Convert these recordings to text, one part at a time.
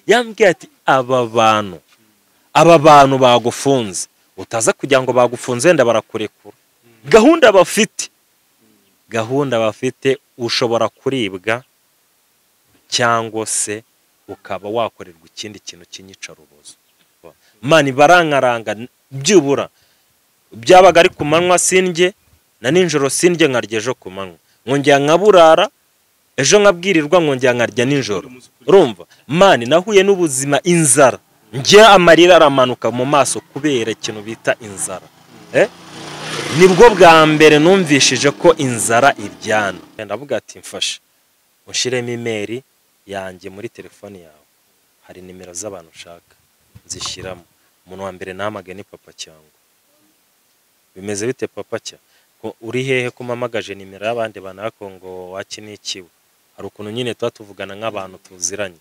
Yambwiye ati aba bantu bagufunze, utaza kugira ngo bagufunze wenda barakurekura. Gahunda bafite ushobora kuribwa cyangwa se ukaba wakorerwa ikindi kintu cy'inyicarubozo. Mani barankaranga byibura byabaga ari ku manywa sindye na nijoro sindye, nkarya ejo ku manywa, nkongera nkaburara ejo nkabwirirwa, nkongera nkarya nijoro. Urumva mani nahuye n'ubuzima inzara, njye amarira aramanuka mu maso kubera ikintu bita inzara. Nibwo bwa mbere numvishije ko inzara iryana. Ndavuga ati mfashe ushiremo email yanjye muri telefone yawe, hari nimero z'abantu ushaka nzishyiramo. Umuntu wa mbere nahamagaye ni Papa Cyangwa. Bimeze bite Papa cya? Uri hehe ko mpamagaje nimero y'abandi bantu ariko ngo waki n'ikiwe? Hari ukuntu nyine tuba tuvugana nk'abantu tuziranye.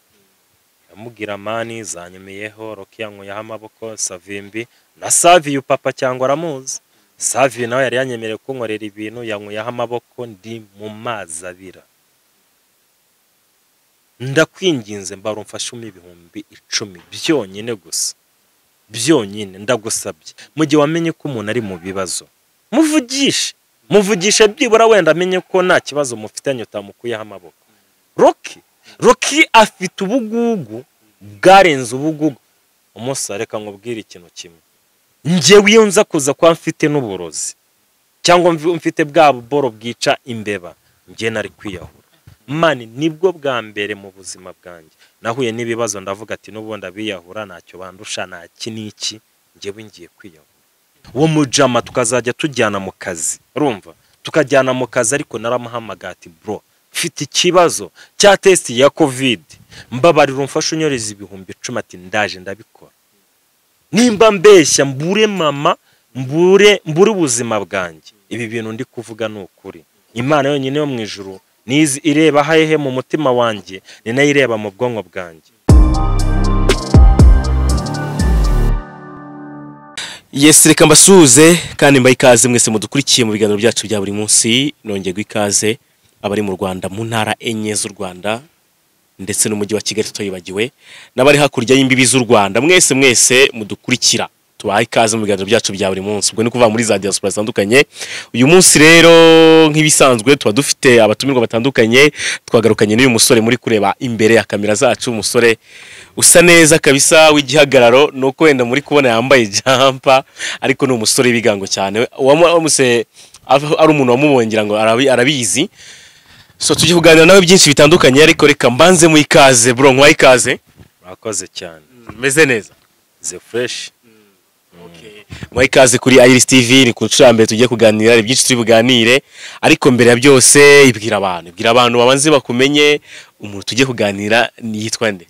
Ndamubwira mani zanyumiyeho, Rocky yankuyeho amaboko, Savimbi na Saviyu Papa Cyangwa aramuzi. Saviyu nawe yari yanyemereye kunkorera ibintu, yankuyeho amaboko, ndi mu mazi abira. Ndakwinginze mbara umfashe umpe 10,000 byonyine gusa, byonyine ndagusabye. Mu gihe wamenye ko umuntu ari mu bibazo, muvugishe byibura wenda amenye ko nta kibazo mufitanye utamukuyeho amaboko. Rocky afite ubugugu bwarenze ubugugu. Umusa reka nkubwire ikintu kimwe, njyewe iyo nza kuza kuba mfite n'uburozi cyangwa mfite bwa buboro bwica imbeba, njye nari kwiyahura. Mani nibwo bwa mbere mu buzima bwanjye nahuye n'ibibazo ndavuga ati n'ubundi abiyahura ntacyo bandusha, nta iki n'iki, njyewe ngiye kwiyahura. Uwo mujama tukazajya tujyana mu kazi, urumva tukajyana mu kazi, ariko naramuhamagaye ati bro mfite ikibazo cya test ya covid, mbabarira umfashe unyoreze 10,000. Ati ndaje ndabikora, nimba mbeshya mbure mama, mbure ubuzima bwanjye. Ibi bintu ndi kuvuga ni ukuri. Imana yonyine yo mu ijuru nizi ireba hehe mu mutima wanjye, ni nayo ireba mu bwonko bwanjye. Yes, reka mbasuhuze kandi mbaye ikaze mwese mudukurikiye mu biganiro byacu bya buri munsi. Nongeye ikaze abari mu Rwanda mu ntara enye z'u Rwanda ndetse n'umujyi wa Kigali tutayibagiwe, n'abari hakurya y'imbibi z'u Rwanda, mwese mwese mudukurikira tubaha ikaze mu biganiro byacu bya buri munsi. Ubwo ni kuva muri za diaspora zitandukanye. Uyu munsi rero nk'ibisanzwe tuba dufite abatumirwa batandukanye, twagarukanye n'uyu musore muri kureba imbere ya kamera zacu, umusore usa neza kabisa w'igihagararo, nuko wenda muri kubona yambaye jumper, ariko ni umusore w'ibigango cyane. Uwamuse ari umuntu wamubongira ngo arabizi. So tujye kuganira nawe byinshi bitandukanye, ariko reka mbanze mu ikaze bro, nkwa ikaze. Murakoze cyane. Meze neza. Ze fresh. Okay. Mwa ikaze kuri Iris TV, ni ku nshuro ya mbere tugiye kuganira, hari byinshi turi buganire, ariko mbere ya byose ibwira abantu babanze bakumenye, umuntu tugiye kuganira yitwa nde?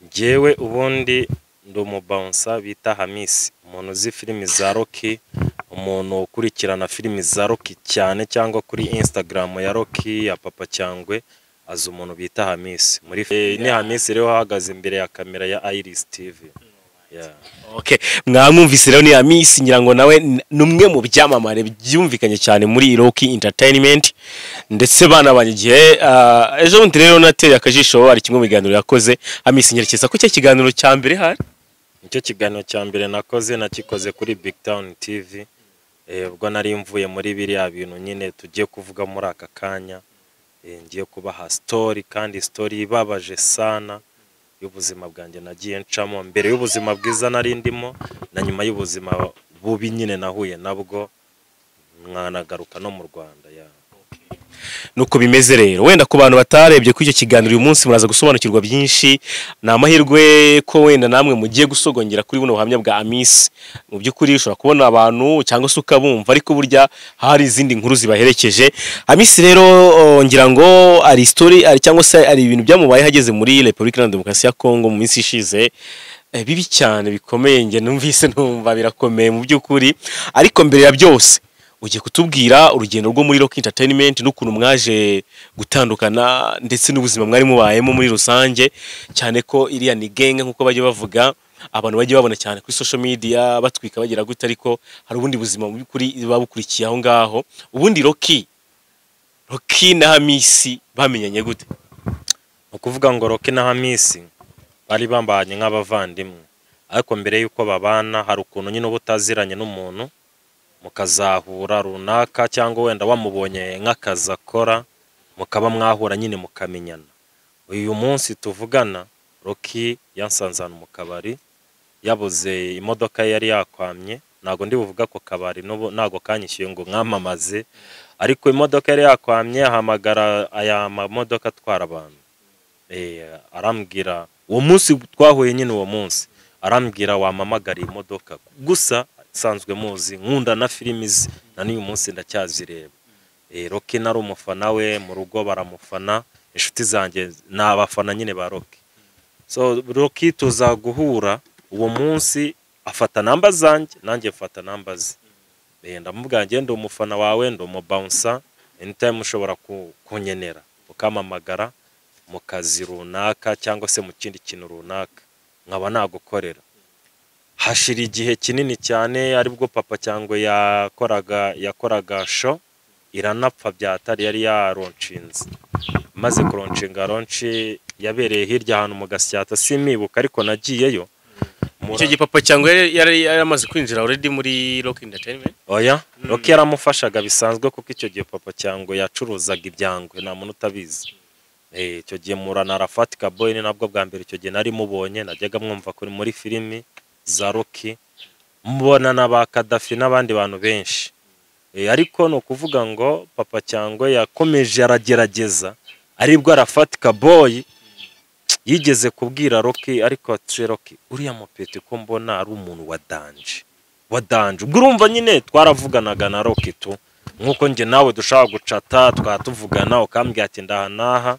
Njyewe ubundi ndi umubouncer bita Hamisi, umuntu uzi filimi za Rocky, umuntu ukurikirana filimi za Rocky cyane, cyangwa kuri Instagram ya Rocky ya Papa Cyangwe azi umuntu bita Hamisi. Muri ni Hamisi rero ahagaze imbere ya kamera ya Iris TV. Yeah. Okay, mwamwumvise rero ni Hamisi, ngira ngo nawe numwe mu byamamare byumvikanye cyane muri Rocky Entertainment, ndetse banabanye igihe. Ejo bundi rero nateye akajisho ari kimwe mu biganiro yakoze Hamisi, nyerekeza ko cyo kiganiro cya mbere hari nicyo kiganiro cya mbere nakoze, nakikoze kuri Big Town TV. Ubwo nari mvuye muri biriya bintu nyine tugiye kuvuga muri aka kanya, ngiye kubaha story, kandi story ibabaje sana y'ubuzima bwanjye nagiye ncamo mbere y'ubuzima bwiza nari ndimo na nyuma y'ubuzima bubi nyine nahuye nabwo, mwanagaruka no mu Rwanda. Nuko bimeze rero, wenda ku bantu batarebye kuri icyo kiganiro uyu munsi muraza gusobanukirwa byinshi. Ni amahirwe ko wenda namwe mugiye gusogongera kuri buno buhamya bwa Hamisi. Mu by'ukuri ushobora kubona abantu cyangwa se ukabumva, ariko burya hari izindi nkuru zibaherekeje. Hamisi rero ngira ngo ari story ari cyangwa se ari ibintu byamubaye hageze muri Republika Iharanira Demokarasi ya Kongo mu minsi ishize, bibi cyane bikomeye, nge numvise numva birakomeye mu by'ukuri. Ariko mbere ya byose ugiye kutubwira urugendo rwo muri Rocky Entertainment n'ukuntu mwaje gutandukana ndetse n'ubuzima mwari mubayemo muri rusange, cyane ko iriya ni gang nkuko bajye bavuga, abantu bajye babona cyane kuri social media batwika bagira gute, ariko hari ubundi buzima mu by'ukuri babukurikiye aho ngaho. Ubundi Rocky na Hamisi bamenyanye gute? Ukuvuga ngo Rocky na Hamisi Bari bambanye nk'abavandimwe, ariko mbere y'uko babana hari ukuntu nyine uba utaziranye n'umuntu mukazahura runaka, cyangwa wenda wamubonye nk'akazi akora mukaba mwahura nyine mukamenyana. Uyu munsi tuvugana Rocky yansanze ahantu mu kabari yabuze imodoka ye yari yakwamye, ntago ndi buvuga ko kabari n'ubu ntago kanyishyuye ngo mwamamaze, ariko imodoka yari yakwamye ahamagara aya mamodoka atwara abantu, arambwira uwo munsi twahuye nyine, uwo munsi arambwira wampamagara imodoka, gusa nsanzwe muzi nkunda na filimi ze na n'uyu munsi ndacyazireba. Rocky nari umufana we, mu rugo baramufana, inshuti zanjye ni abafana nyine ba Rocky. So Rocky tuza guhura uwo munsi, afata namba zanjye nanjye mfata namba ze, ndamubwira njye ndi umufana wawe, ndi umubouncer, anytime ushobora kunkenera ukampamagara mu kazi runaka cyangwa se mu kindi kintu runaka nkaba nagukorera. Hashira igihe kinini cyane aribwo Papa Cyangwe yakoraga show iranapfa byatari yari yaronshinze, maze kuronshinga ronshi yabereye hirya ahantu mu Gasyata simibuka ariko nagiyeyo. Icyo gihe Papa Cyangwe yari yaramaze kwinjira already muri Rock Entertainment? Oya, Rocky yaramufashaga bisanzwe kuko icyo gihe Papa Cyangwe yacuruzaga ibyangwe nta muntu utabizi. Icyo gihe murana Arafat Kaboy ni nabwo bwa mbere icyo gihe nari mubonye, najyaga mwumva kuri muri filimi za Rocky, mubona na ba Kadafi n'abandi bantu benshi. Ariko ni ukuvuga ngo Papa Cyangwe yakomeje aragerageza, aribwo Arafat Kaboy yigeze kubwira Rocky, ariko ati Rocky uriya mupeti ko mbona ari umuntu wa danje wa danje. Ubwo urumva nyine twaravuganaga na Rocky tu nkuko njye nawe dushaka gucata, twatuvugana ukambwira ati ndaha naha,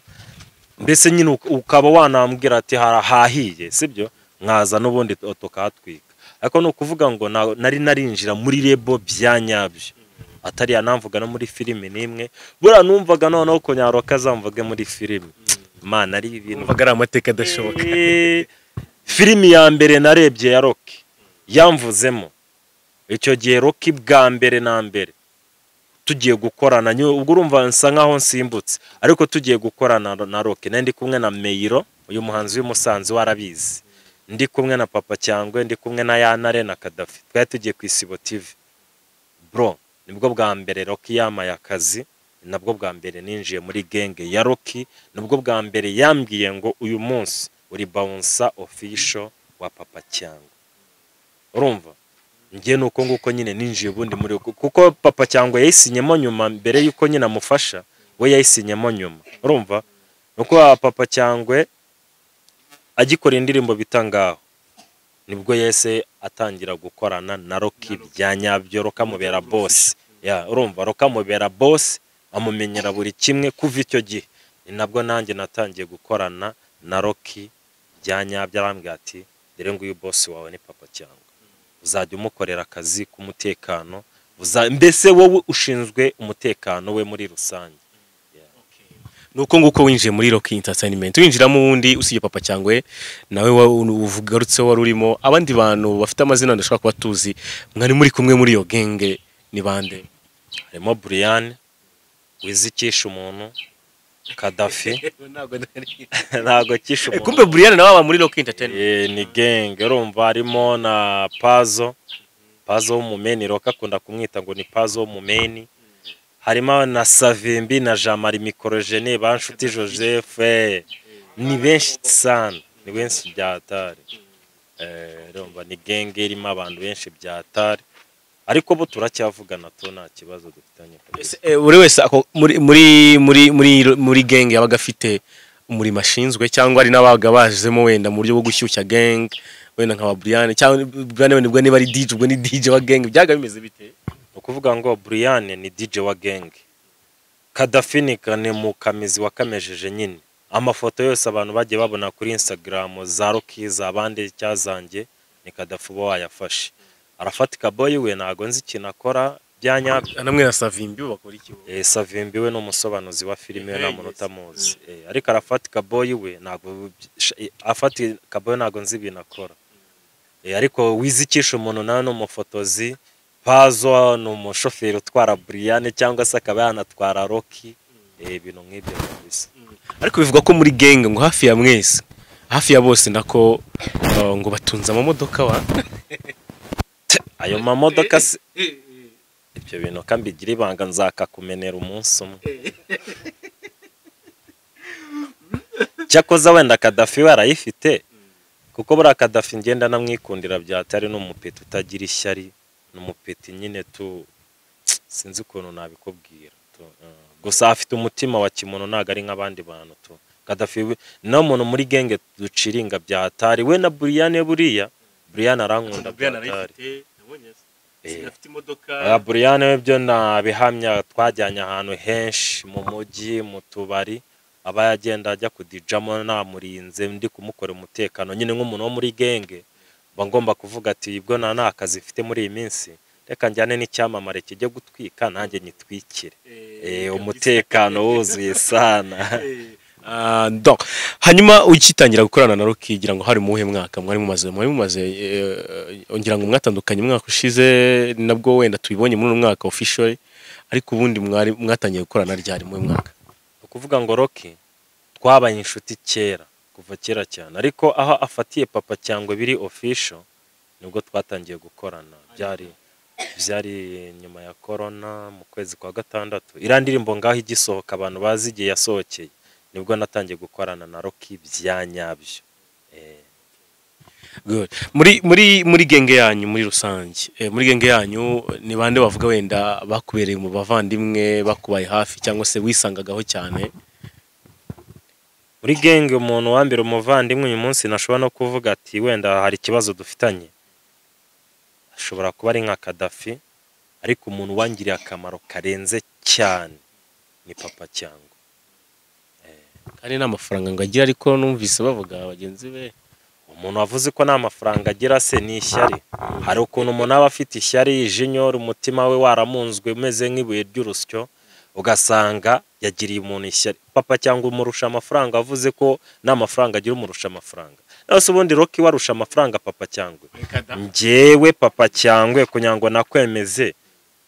mbese nyine ukaba wanambwira ati hahiye, sibyo, nkaza n'ubundi tukahatwika. Ariko ni ukuvuga ngo nari narinjira muri rebo bya nyabyo, atari yanamvuga no muri filimi nimwe, buriya numvaga noneho ko Nyaroka azamvuge muri filimi. Mana ari ibintu Numvaga ari amateka adashoboka. Filimi ya mbere narebye ya Rocky yamvuzemo icyo gihe, Rocky bwa mbere na mbere tugiye gukorana, ubwo urumva nsa nkaho nsimbutse, ariko tugiye gukorana na Rocky nari ndi kumwe na Meiro, uyu muhanzi w'Umusanze warabizi, ndi kumwe na Papa Cyangwe, ndi kumwe na Yanare na Kadafi, twari tugiye ku Isibo TV. Bro, nibwo bwa mbere Rocky yamaye akazi, nabwo bwa mbere ninjiye muri genge ya Rocky, nibwo bwa mbere yambwiye ngo uyu munsi uri bouncer official wa Papa Cyangwe. Urumva njye nuko nguko nyine ninjiye ubundi muri, kuko Papa Cyangwe yayisinyemo nyuma mbere yuko nyine amufasha, we yayisinyemo nyuma. Urumva nuko Papa Cyangwe agikora indirimbo bita ngaho, nibwo yese atangira gukorana na Rocky bya nyabyo, Rocky amubera boss. Ya urumva Rocky amubera boss, amumenyera buri kimwe. Kuva icyo gihe ni nabwo nanjye natangiye gukorana na Rocky bya nyabyo, arambwira ati dore nguyu boss wawe ni Papa Cyangwe, uzajya umukorera akazi k'umutekano, mbese wowe ushinzwe umutekano we muri rusange. Nuko nguko winjiye muri Rocky Entertainment, winjiramo ubundi usibye Papa Cyangwe nawe uvugarutse wari urimo abandi bantu bafite amazina ndashaka kuba tuzi, mwari muri kumwe muri iyo genge ni bande? Harimo Brian wizikisha umuntu, Kadafi ntago kisha umuntu. Kumbe Brian nawe aba muri Rocky Entertainment. Ni genge urumva, harimo na Pazo, Pazo w'umumeni, Rocky akunda kumwita ngo ni Pazo w'umumeni. Harimo na Savimbi na Jean Marie Mikorogene, Banshuti Joseph, ni benshi sana, ni benshi byatari. Urumva ni genge irimo abantu benshi byatari, ariko bo turacyavugana tu nta kibazo dufitanye. Buri wese muri muri muri muri genge yabaga afite umurimo ashinzwe, cyangwa ari n'abaga bajemo wenda mu buryo bwo gushyushya gang, wenda nka Brian cyangwa Brian wenda ubwo niba ari DJ, ubwo ni DJ wa gang, byaga bimeze bite? Ukuvuga ngo Brian ni DJ wa gang, Kadafi ni mukamizi wakamejeje nyine. Amafoto yose abantu bagiye babona kuri Instagram za Rocky za bande cyazanjye ni Kadafi uba wayafashe. Arafat Kaboy we ntago nzi ikintu akora bya nyabyo. Namwe na Savimbi bakora iki? Savimbi we ni umusobanuzi wa filime, we nta muntu utamuzi. Ariko Arafat Kaboy we ntago, Arafat Kaboy ntago nzi ibintu akora. Ariko wizikisha umuntu nawe ni umufotozi, Pazo ni umushoferi utwara Brian cyangwa se akaba yanatwara Rocky, ibintu nk'ibyo kabisa. Ariko bivuga ko muri gang ngo hafi ya mwese Hafi ya bose nako ngo batunze amamodoka wa Ayo mamodoka se, ibyo bintu kambigira ibanga, nzakakumenera umunsi umwe. Cyakoza wenda Kadafi we arayifite, kuko buriya Kadafi ngenda namwikundira byatari, n'umupeti utagira ishyari, n'umupeti nyine tu, sinzi ukuntu nabikubwira tu, gusa afite umutima wa kimuntu, ntabwo ari nk'abandi bantu tu. Kadafi we no muntu muri genge duciringa byatari, we na Brian. Buriya Brian arankunda byatari. Brian we byo nabihamya, twajyanye ahantu henshi mu mujyi, mu tubari aba yagenda ajya kudijamo, namurinze, ndi kumukora umutekano nyine nk'umuntu wo muri genge. Mba ngomba kuvuga ati ubwo nta kazi mfite muri iyi minsi, reka njyane n'icyamamare kijye gutwika nanjye nyitwikire, umutekano wuzuye sana. Donc hanyuma ukitangira gukorana na Rocky, ngira ngo hari muhe mwaka mwari mumaze ngira ngo mwatandukanye umwaka ushize, nabwo wenda tubibonye muri uyu mwaka official, ariko ubundi mwari mwatangiye gukorana ryari, muhe mwaka? Ukuvuga ngo Rocky twabaye inshuti kera, kuva kera cyane, ariko aho afatiye Papa Cyangwe biri official nibwo twatangiye gukorana. Byari nyuma ya corona mu kwezi kwa 6, iriya ndirimbo ngaho igisohoka, abantu bazi igihe yasohokeye, nibwo natangiye gukorana na Rocky bya nyabyo. Good. Muri genge yanyu muri rusange, muri genge yanyu ni bande bavuga wenda bakubereye mu bavandimwe, bakubaye hafi cyangwa se wisangagaho cyane? Muri genge umuntu wa mbere umuvandimwe uyu munsi nashobora no kuvuga ati wenda hari ikibazo dufitanye, ashobora kuba ari nka Kadafi, ariko umuntu wangiriye akamaro karenze cyane ni Papa Cyangwe. Kandi n'amafaranga ngo agira, ariko numvise bavuga bagenzi be. Umuntu wavuze ko nta mafaranga agira se ni ishyari. Hari ukuntu umuntu aba afite ishyari, jinyoro, umutima we waramunzwe umeze nk'ibuye ry'urusyo, ugasanga yagiriye umuntu ishyari. Papa Cyangwe umurusha amafaranga, avuze ko nta mafaranga agira, umurusha amafaranga. Nose ubundi Rocky warusha amafaranga Papa Cyangwe? Njyewe Papa Cyangwe kugira ngo nakwemeze,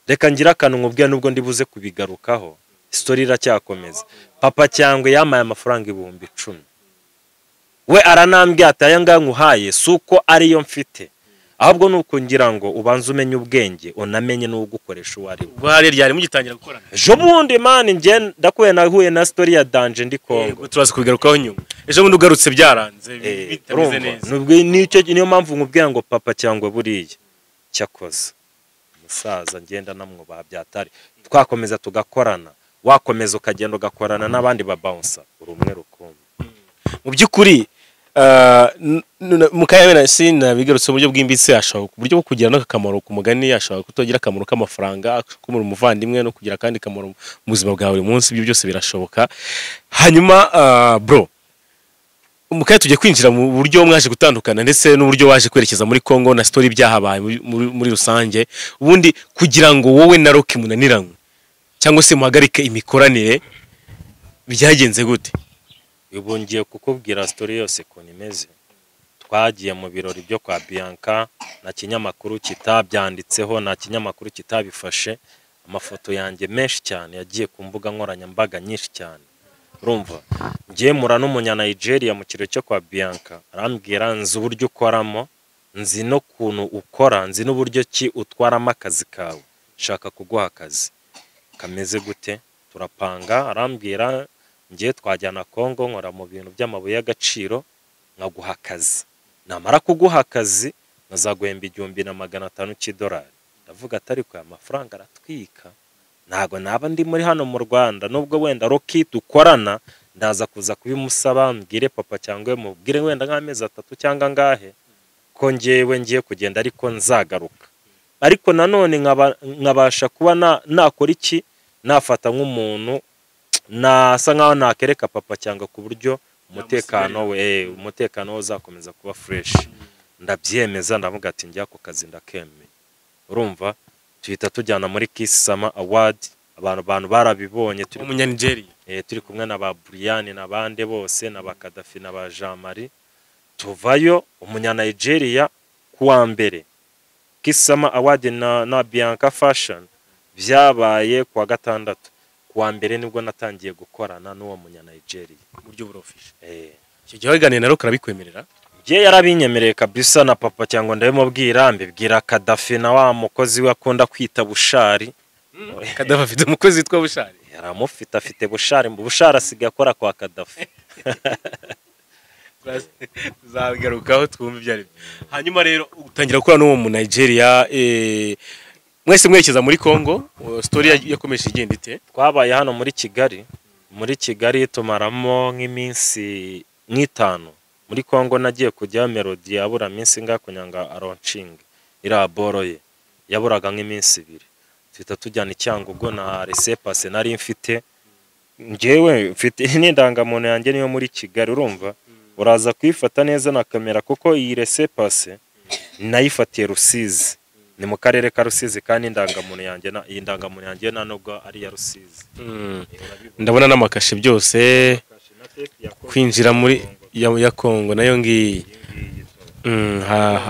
reka ngira akantu nkubwire nubwo ndibuze kubigarukaho, story iracyakomeza. Papa Cyangwe yamaye amafaranga 10,000, we aranambwiye ati aya ngaya nkuhaye si uko ariyo mfite, ahubwo ni uko ngira ngo ubanze umenye ubwenge, unamenye n'ugukoresha uwo ari we. Ubwo ryari mugitangira gukorana? Ejo bundi man, njye ndakuye nahuye na story ya Danje ndi Kongo. Turaza kubigarukaho nyuma. Ejo bundi ugarutse byaranze bitameze neza. Nubwo nicyo niyo mpamvu nkubwira ngo Papa Cyangwe buriya cyakoze umusaza ngenda namwubaha byatari, twakomeza tugakorana, wakomeza ukagenda ugakorana n'abandi ba bouncer, uri umwe rukumbi. Mu by'ukuri mukayabena sinabigarutse mu buryo bwimbitse, ashobora ku buryo bwo kugira n'akamaro ku mugani, ashobora kutagira akamaro k'amafaranga, kumura umuvandimwe no kugira kandi kamaro mu buzima bwa buri munsi, ibyo byose birashoboka. Hanyuma bro, mukaya tujye kwinjira mu buryo mwaje gutandukana ndetse n'uburyo waje kwerekeza muri Kongo na story byahabaye muri rusange. Ubundi kugira ngo wowe na Rocky munaniranywe cyangwa se muhagarike imikoranire byagenze gute? Ubu ngiye kukubwira story yose ukuntu imeze. Twagiye mu birori byo kwa Bianca, nta kinyamakuru kitabyanditseho, nta kinyamakuru kitabifashe. Amafoto yanjye menshi cyane yagiye ku mbuga nkoranyambaga nyinshi cyane. Urumva, ngiye mura n'umunya Nigeria mu kirori cyo kwa Bianca, arambwira nzi uburyo ukoramo, nzi no kuntu ukora, nzi n'uburyo ki utwaramo akazi kawe, nshaka kuguha akazi kameze gute. Turapanga, arambwira ngiye twajyana Kongo, nkora mu bintu by'amabuye y'agaciro, nkaguha akazi, namara kuguha akazi nkazaguhemba 1500 cy'idolari. Ndavuga ati ariko aya mafaranga aratwika, ntago naba ndi muri hano mu Rwanda, nubwo wenda Rocky dukorana ndaza kuza kubimusaba, mbwire Papa Cyangwe, mubwire wenda nk'amezi 3 cyangwa ngahe ko ngewe ngiye kugenda ariko nzagaruka, ariko nanone nkabasha kuba nakora iki, nafata nk'umuntu nasa nkaho nakereka Papa Cyangwe ku buryo umutekano we umutekano uzakomeza kuba fresh. Ndabyemeza, ndavuga ati njya ku kazi ndakemeye. Urumva, tuhita tujyana muri Kiss Summer Award, abantu barabibonye, turi umunya Nigeria, turi kumwe na ba Brian n'abande bose na ba Kadafi na ba Jean Marie. Tuvayo umunya Nigeria kuwa mbere Kiss Summer Award na Bianca Fashion byabaye kuwa 6, kuwa mbere nibwo natangiye gukorana n'uwo munya Nigeria mu buryo burofishe. Icyo gihe waganiriye na Rock arabikwemerera? Njye yarabinyemereye kabisa, na papa cyangwa ndabimubwira, mbibwira Kadafi na wa mukozi we akunda kwita Bushari. Kadafi afite umukozi witwa Bushari? Yaramufite, afite Bushari, Bushari asigaye akora kwa Kadafi. Tuzagarukaho twumve ibyo ari byo. Hanyuma rero utangira gukora n'uwo mu Nigeria, mwese mwerekeza muri Congo, story yakomeje igenda ite? Twabaye hano muri Kigali, muri Kigali tumaramo nk'iminsi nk'itanu. Muri Congo nagiye kujya Melody yabura minsi ingahe kugira ngo aronshinge iriya boro ye, yaburaga nk'iminsi ibiri. Tuhita tujyana i Cyangugu na laissez-passer nari mfite, njyewe mfite n'indangamuntu yanjye niyo muri Kigali, urumva uraza kuyifata neza na kamera, kuko iyi laissez-passer nayifatiye Rusizi, ni mu karere ka Rusizi, kandi indangamuntu yanjye na iyi ndangamuntu yanjye nta nubwo ari iya Rusizi. Ndabona n'amakashe byose kwinjira muri ya Congo nayo ngiyi.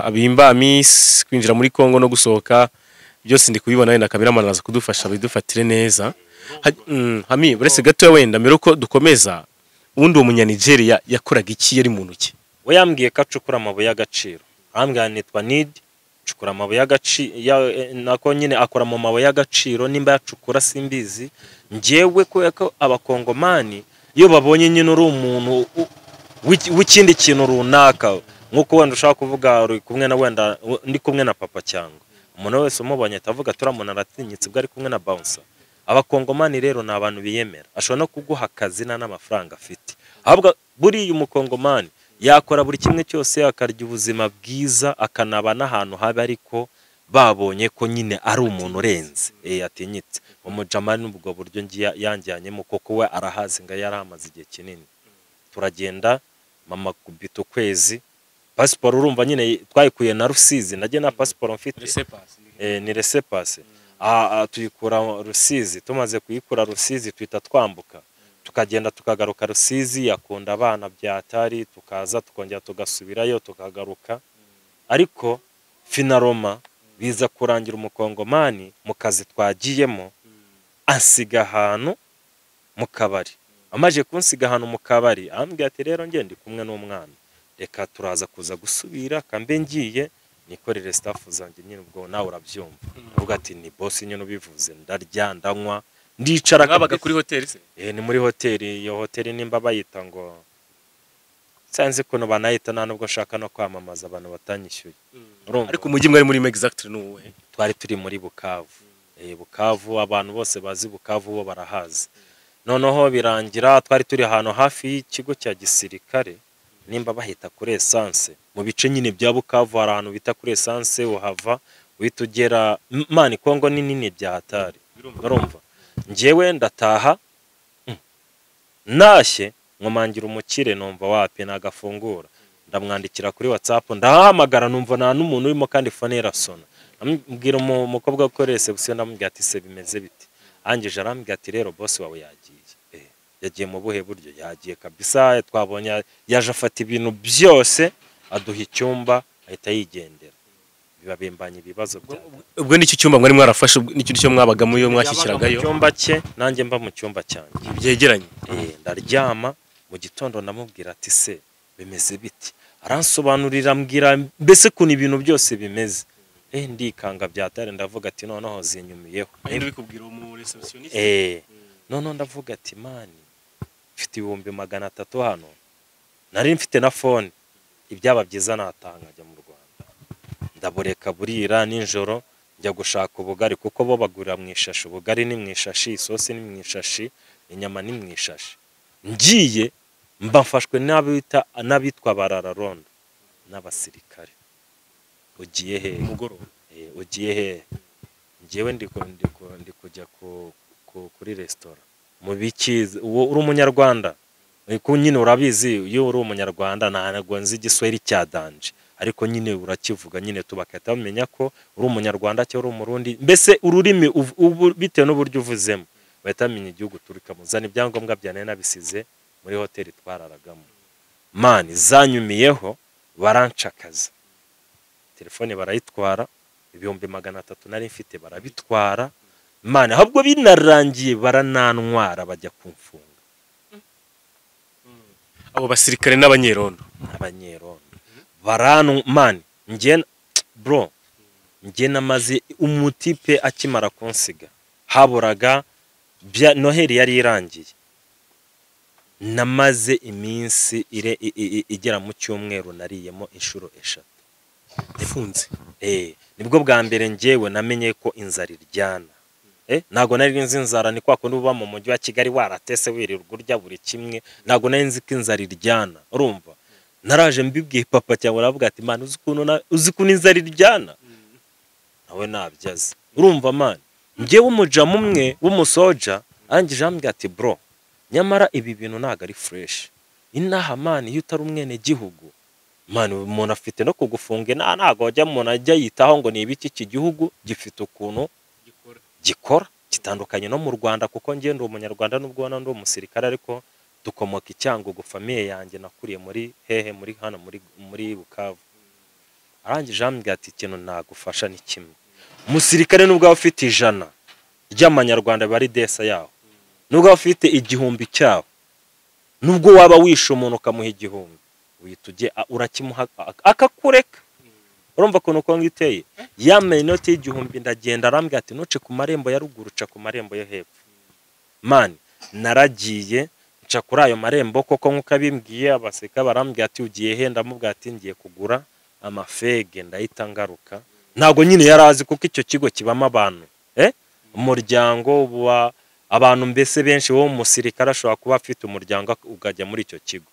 Abimba Miss kwinjira muri Congo no gusohoka byose ndi kubibona, wenda cameraman araza kudufasha bidufatire neza. Hami buretse gato wenda mbere uko dukomeza, ubundi uwo munya Nigeria yakoraga iki, yari muntu ki? We yambwiye ko acukura amabuye y'agaciro, ambwira nitwa Nid, acukura amabuye y'agaciro, nako nyine akora mu mabuye y'agaciro, nimba yacukura simbizi. Njyewe kubera ko abakongomani iyo babonye nyine uri umuntu w'ikindi kintu runaka, nk'uko wenda ushaka kuvuga uri kumwe na wenda ndi kumwe na papa cyangwa umuntu wese umubonye atavuga turamuntu aratinyitse ubwo ari kumwe na bouncer. Abakongomani rero ni abantu biyemera, ashobora no kuguha akazi nta n'amafaranga afite, ahubwo buriya umukongomani yakora buri kimwe cyose, akarya ubuzima bwiza, akanaba n'ahantu habi, ariko babonye ko nyine ari umuntu urenze, atinyitse. Umujama n'ubwo buryo ngiye yanjyanyemo, kuko we arahazi ngo yarahamaze igihe kinini. Turagenda mama kubita ukwezi, pasiporo urumva nyine twayikuye na Rusizi, najye na pasiporo mfite ni laissez-passer, tuyikura Rusizi, tumaze kuyikura Rusizi tuhita twambuka tukagenda tukagaruka Rusizi, akunda abana byatari, tukaza tukongera tugasubirayo tukagaruka. Ariko finaroma biza kurangira umukongomani mu kazi twagiyemo ansiga ahantu mu kabari. Amaje kunsiga ahantu mu kabari ambwira ati rero nge ndi kumwe n'umwana, reka turaza kuza gusubira kambe ngiye nikorere staff zanjye nyine, ubwo nawe urabyumva. Avuga ati ni boss nyine ubivuze, ndarya ndanywa ndicara. Mwabaga kuri hoteli se? Ni muri hoteli, iyo hoteli nimba bayita ngo sanze kuno banayita, nta nubwo nshaka no kwamamaza abantu batanyishyuye. Urumva? Ariko umujyi mwari muri exactly nuwe? Twari turi muri Bukavu. Bukavu abantu bose bazi Bukavu bo barahazi. Noneho birangira twari turi ahantu hafi y'ikigo cya gisirikare, nimba bahita kuri essence, mu bice nyine bya Bukavu hari ahantu bita kuri essence, uhava uhita ugera mani Kongo ni nini bya hatari. Urumva? Njyewe ndataha nashye nkomangira umukire, numva wapi nagafungura, ndamwandikira kuri WhatsApp, ndahamagara numva nta n'umuntu urimo kandi phone irasona. Ambwira umukobwa ukora reception, ndamubwira ati se bimeze bite? Angije arambwira ati rero boss wawe yagiye. Yagiye mu buhe buryo? Yagiye kabisa, twabonye yaje afata ibintu byose aduha icyumba ahita yigendera. Bibabimbanye ibibazo bya Ubwo nicyo cyumba mwari mwarafashe, nicyo cyo mwabagamo iyo mwashyikiragayo? Mu cyumba cye, nanjye mba mu cyumba cyanjye byegeranye. Ndaryama mu gitondo ndamubwira ati se bimeze biti? Aransobanurira ambwira mbese kuntu ibintu byose bimeze. Ndikanga byatare, ndavuga ati noneho zinyumiyeho. Ndabikubwira mu receptioniste. Noneho ndavuga ati mani mfite 300,000 hano, nari mfite na phone, ibyaba byiza natanga njya mu Rwanda. Ndabureka burira nijoro njya gushaka ubugari, kuko bo bagura mu ishashi, ubugari ni mu ishashi, isosi ni mu ishashi, inyama ni mu ishashi. Ngiye mba mfashwe n'abitwa barararondo n'abasirikare. Ugiye he? Umugoroba. Ugiye he? Njyewe ndi kujya kuri restaurant. Mu biki uri umunyarwanda? Ku nyine urabizi iyo uri umunyarwanda ntabwo nzi igiswahili cya danje, ariko nyine urakivuga nyine tubakata bamenya ko uri umunyarwanda cyangwa uri umurundi, mbese ururimi bitewe n'uburyo uvuzemo bahita bamenya igihugu turikamo. Zana ibyangombwa bya nabisize muri hoteli twararagamo. Mani zanyumiyeho barancakaza, telefone barayitwara, 300,000 nari mfite barabitwara. Mani ahubwo binarangiye baranantwara bajya kumfunga. Abo basirikare n'abanyerondo baranu man, njye bro, njye namaze umutipe akimara kunsiga haburaga bya Noheli yari irangiye, namaze iminsi igera mu cyumweru nariyemo inshuro 3 ifunze. Nibwo bwa mbere njyewe namenye ko inzara iryana. Ntago nari nzi inzara ni kwa kundi uba mu mujyi wa Kigali waratese wirirwa urya buri kimwe, ntago nari nzi ko inzara iryana. Urumva naraje mbibwiye papa cyangwa aravuga ati man uzi ukuntu inzara iryana, nawe nabyaze. Urumva man, njyewe umujamu umwe w'umusoja arangije ambwira ati bro, nyamara ibi bintu ntago ari fresh inaha man, iyo utari umwene gihugu man umuntu afite no kugufunga ntago wajya umuntu ajya yitaho ngo ni ibiki, iki gihugu gifite ukuntu gikora gitandukanye no mu Rwanda, kuko njye ndi umunyarwanda nubwo wana ndi umusirikare, ariko dukomoka i Cyangugu, famille yanjye nakuriye muri hehe, muri hano muri Bukavu. Arangije ambwira ati ikintu nagufasha ni kimwe, umusirikare nubwo aba afite 100 ry'amanyarwanda bari desa yaho, nubwo aba afite 1000 cyaho, nubwo waba wishe umuntu ukamuha 1000 uhita urakimuha akakureka. Urumva ukuntu Kongo iteye, yambaye inoti y'1000 ndagenda, arambwira ati ntuce ku marembo ya ruguru, uca ku marembo yo hepfo. Man naragiye nca kuri ayo marembo koko nkuko abimbwiye, abaseka barambwira ati ugiye he, ndamubwira ati ngiye kugura amafege ndahita ngaruka. Ntago nyine yarazi kuko icyo kigo kibamo abantu umuryango wa abantu mbese benshi, wo umusirikare ashobora kuba afite umuryango ukajya muri icyo kigo.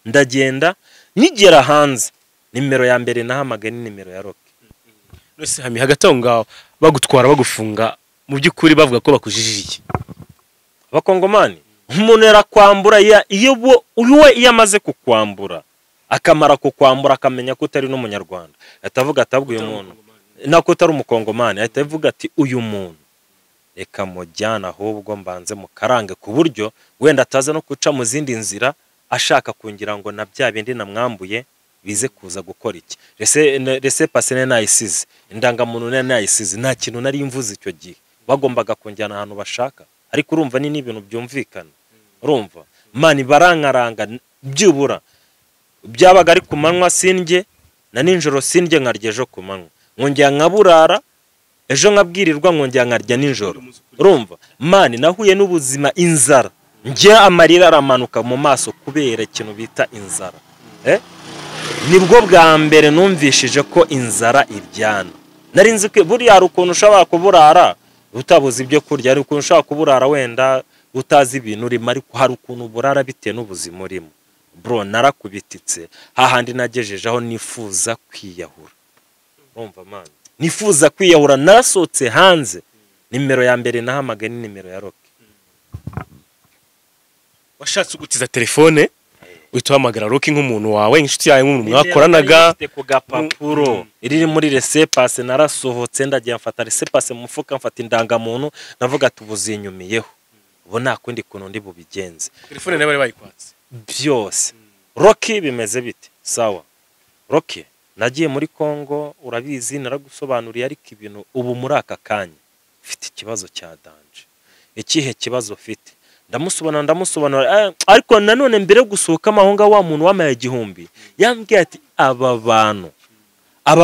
Ndagenda nkigera hanze, nimero ya mbere nahamagaye ni nimero ya Rocky. Nose hami hagati aho ngaho bagutwara bagufunga, mu by'ukuri bavuga ko bakujijije iki? Abakongomani umuntu yarakwambura, iyo we iyo amaze kukwambura akamara kukwambura akamenya ko utari n'umunyarwanda, ahita avuga ati uyu muntu nako utari umukongomani, ahita avuga ati uyu muntu reka mujyana ahubwo mbanze mukarange, ku buryo wenda ataza no guca mu zindi nzira ashaka kungira ngo na bya bindi namwambuye bize kuza gukora iki. Rese pase nayisize, indangamuntu nayisize, nta kintu nari mvuze icyo gihe, bagombaga kunjyana ahantu bashaka. Ariko urumva ni n'ibintu byumvikana. Urumva mani barankaranga byibura byabaga ari ku manywa sindye na ninjoro sindye, nkarya ejo ku manywa, nkongera nkaburara ejo nkabwirirwa, nkongera nkarya ninjoro. Urumva mani nahuye n'ubuzima inzara, njye amarira aramanuka mu maso kubera ikintu bita inzara. Nibwo bwa mbere numvishije ko inzara iryana. Nari nzi ko buriya hari ukuntu ushobora kuburara utabuze ibyo kurya, hari ukuntu ushobora kuburara wenda utazi ibintu urimo, ariko hari ukuntu burara bitewe n'ubuzima urimo. Bro narakubititse hahandi nagejeje aho nifuza kwiyahura. Urumva man, nifuza kwiyahura, narasohotse hanze, nimero ya mbere nahamagaye ni nimero ya Rocky. Washatse gutiza telefone uhita uhamagara Rocky nk'umuntu wawe, inshuti yawe, nk'umuntu mwakoranaga ku gapapuro iri muri laissez-passer. Narasohotse ndagiye mfata laissez-passer mu mufuka, mfata indangamuntu, ndavuga ati ubuzinyumiyeho ubu nta kundi kuntu ndi bubigenze. Telefone nawe bari bayikwatse byose. Rocky bimeze bite? Sawa Rocky, nagiye muri Kongo urabizi naragusobanuriye, ariko ibintu ubu muri aka kanya mfite ikibazo cya danger. Ikihe kibazo ufite? Ndamusobanura, ariko nanone mbere yo gusohoka amahonga wa muntu wamaye 1000 yambwiye ati aba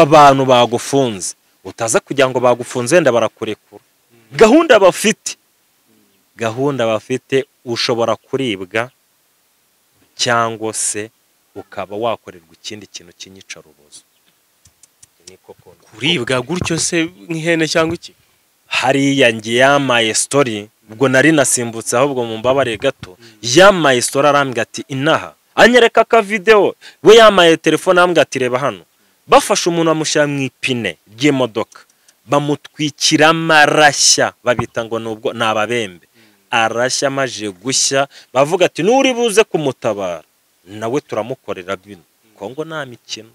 bantu bagufunze, utaza kugira ngo bagufunze wenda barakurekura. Gahunda bafite ushobora kuribwa cyangwa se ukaba wakorerwa ikindi kintu cy'inyicarubozo. Kuribwa gutyo se nk'ihene cyangwa iki? Hariya ngiye yamaye story, ubwo nari nasimbutse ahubwo mumbabare gato, yamaye story arambwira ati inaha, anyereka ka video, we yamaye telefone arambwira ati reba hano, bafashe umuntu bamushyira mu ipine ry'imodoka, bamutwikira amarashya, babita ngo nubwo nababembe, arashya amaje gushya, bavuga ati nuri buze kumutabara nawe turamukorera bino. Kongo nta mikino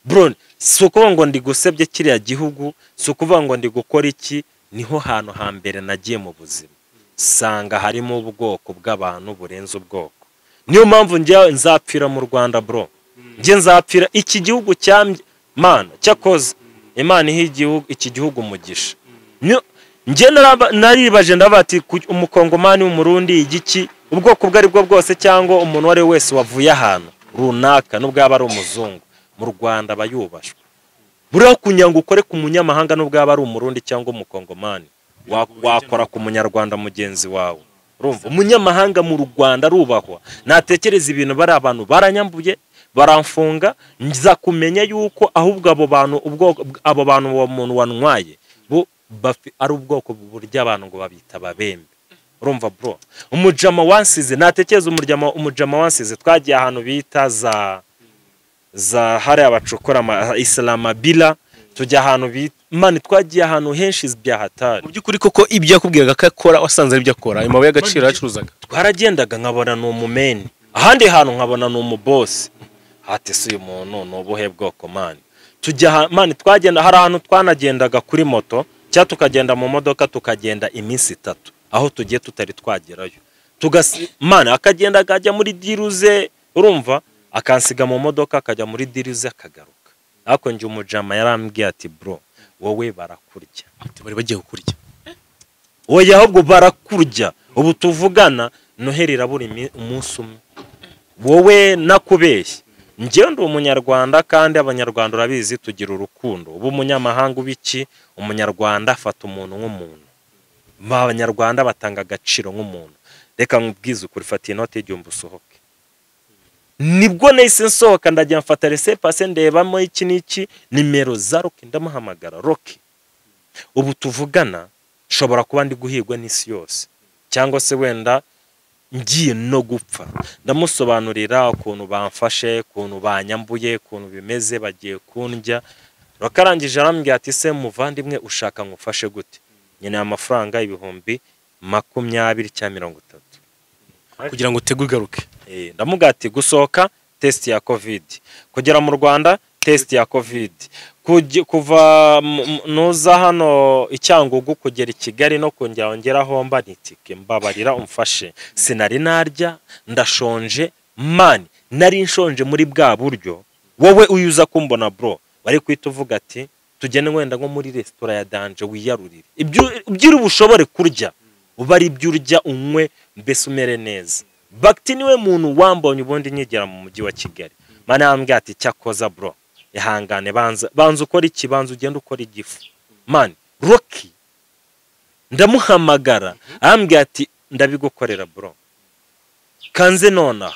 bro, si ukuvuga ngo ndi gusebye kiriya gihugu, si ukuvuga ngo ndi gukora iki, niho hantu hambere nagiye mu buzima sanga harimo ubwoko bw'abantu burenze ubwoko. Niyo mpamvu njye nzapfira mu Rwanda bro, njye nzapfira iki gihugu cya Mana cyakoze Imana ihe iki gihugu umugisha. Njye naribaje ndabati umukongomani w'umurundi igiki Ubwoko ubwo ari bwo bwose cyangwa umuntu uwo ari we wese wavuye ahantu runaka nubwo yaba ari umuzungu mu Rwanda aba yubashwe. Buriya kugira ngo ukore ku munyamahanga nubwo yaba ari umurundi cyangwa umukongomani, wakora ku munyarwanda mugenzi wawe. Urumva umunyamahanga mu Rwanda arubahwa. Natekereza ibintu bari abantu baranyambuye baramfunga, nza kumenya yuko ahubwo abo bantu ubwoko abo bantu uwo muntu wantwaye bo ari ubwoko burya abantu ngo babita babembe. Urumva bro, umujama wansize, natekereza umujama wansize twagiye ahantu bita za hariya bacukura Islamabila, tujya ahantu bita mani, twagiye ahantu henshi bya hatari. Mu by'ukuri koko ibyo yakubwiraga ko akora wasanze ari ibyo akora, ayo mabuye y'agaciro yacuruzaga. Twaragendaga nkabona ni umumeni, ahandi hantu nkabona ni umubosi. Hati si uyu muntu ni ubuhe bwoko mani? Tujya mani, twagenda hari ahantu twanagendaga kuri moto cyangwa tukagenda mu modoka tukagenda iminsi 3 aho tugiye tutari twagerayo. Mani akagenda akajya muri diruze, urumva akansiga mu modoka akajya muri diruze akagaruka. Ariko njye umujama yarambwiye ati bro wowe barakurya. Ati bari bagiye kukurya. Oya ahubwo barakurya. Ubu tuvugana Noheli irabura umunsi umwe. Wowe nakubeshye. Njye ndi umunyarwanda kandi abanyarwanda urabizi tugira urukundo. Ubu umunyamahanga ubiki, umunyarwanda afata umuntu nk'umuntu. Abanyarwanda batanga agaciro nk'umuntu. Reka nkubwize ukuri, fata inoti y'igihumbi usohoke. Nibwo nahise nsohoka ndajya mfata laissez-passer ndebamo iki n'iki, nimero za Rocky ndamuhamagara. Rocky, ubu tuvugana nshobora kuba ndi guhigwa n'isi yose cyangwa se wenda ngiye no gupfa. Ndamusobanurira ukuntu bamfashe, ukuntu banyambuye, ukuntu bimeze, bagiye kundya. Rocky arangije arambwira ati se muvandimwe ushaka ngufashe gute? Nyine amafaranga 20,000 cyangwa 30 kugira ngo utegure ugaruke. Ndamuga ati gusohoka test ya COVID, kugera mu Rwanda test ya COVID, kuva nuza hano i Cyangugu kugera i Kigali no kongera ongeraho mba nitike, mbabarira umfashe, sinari narya, ndashonje mani, nari nshonje muri bwa buryo wowe uyuza kumbona bro bari kwita uvuga ati tugende wenda nko muri restaurant ya Danje wiyarurire ibyo uri bushobore kurya, uba ari ibyo urya unywe mbese umere neza. Bakti niwe muntu wambonye ubundi nkigera mu mujyi wa Kigali. Mana yambwiye ati cyakoza bro ihangane, banza ukora iki, banza ugende ukora igifu. Man Rocky ndamuhamagara arambwira ati ndabigukorera bro, kanze nona.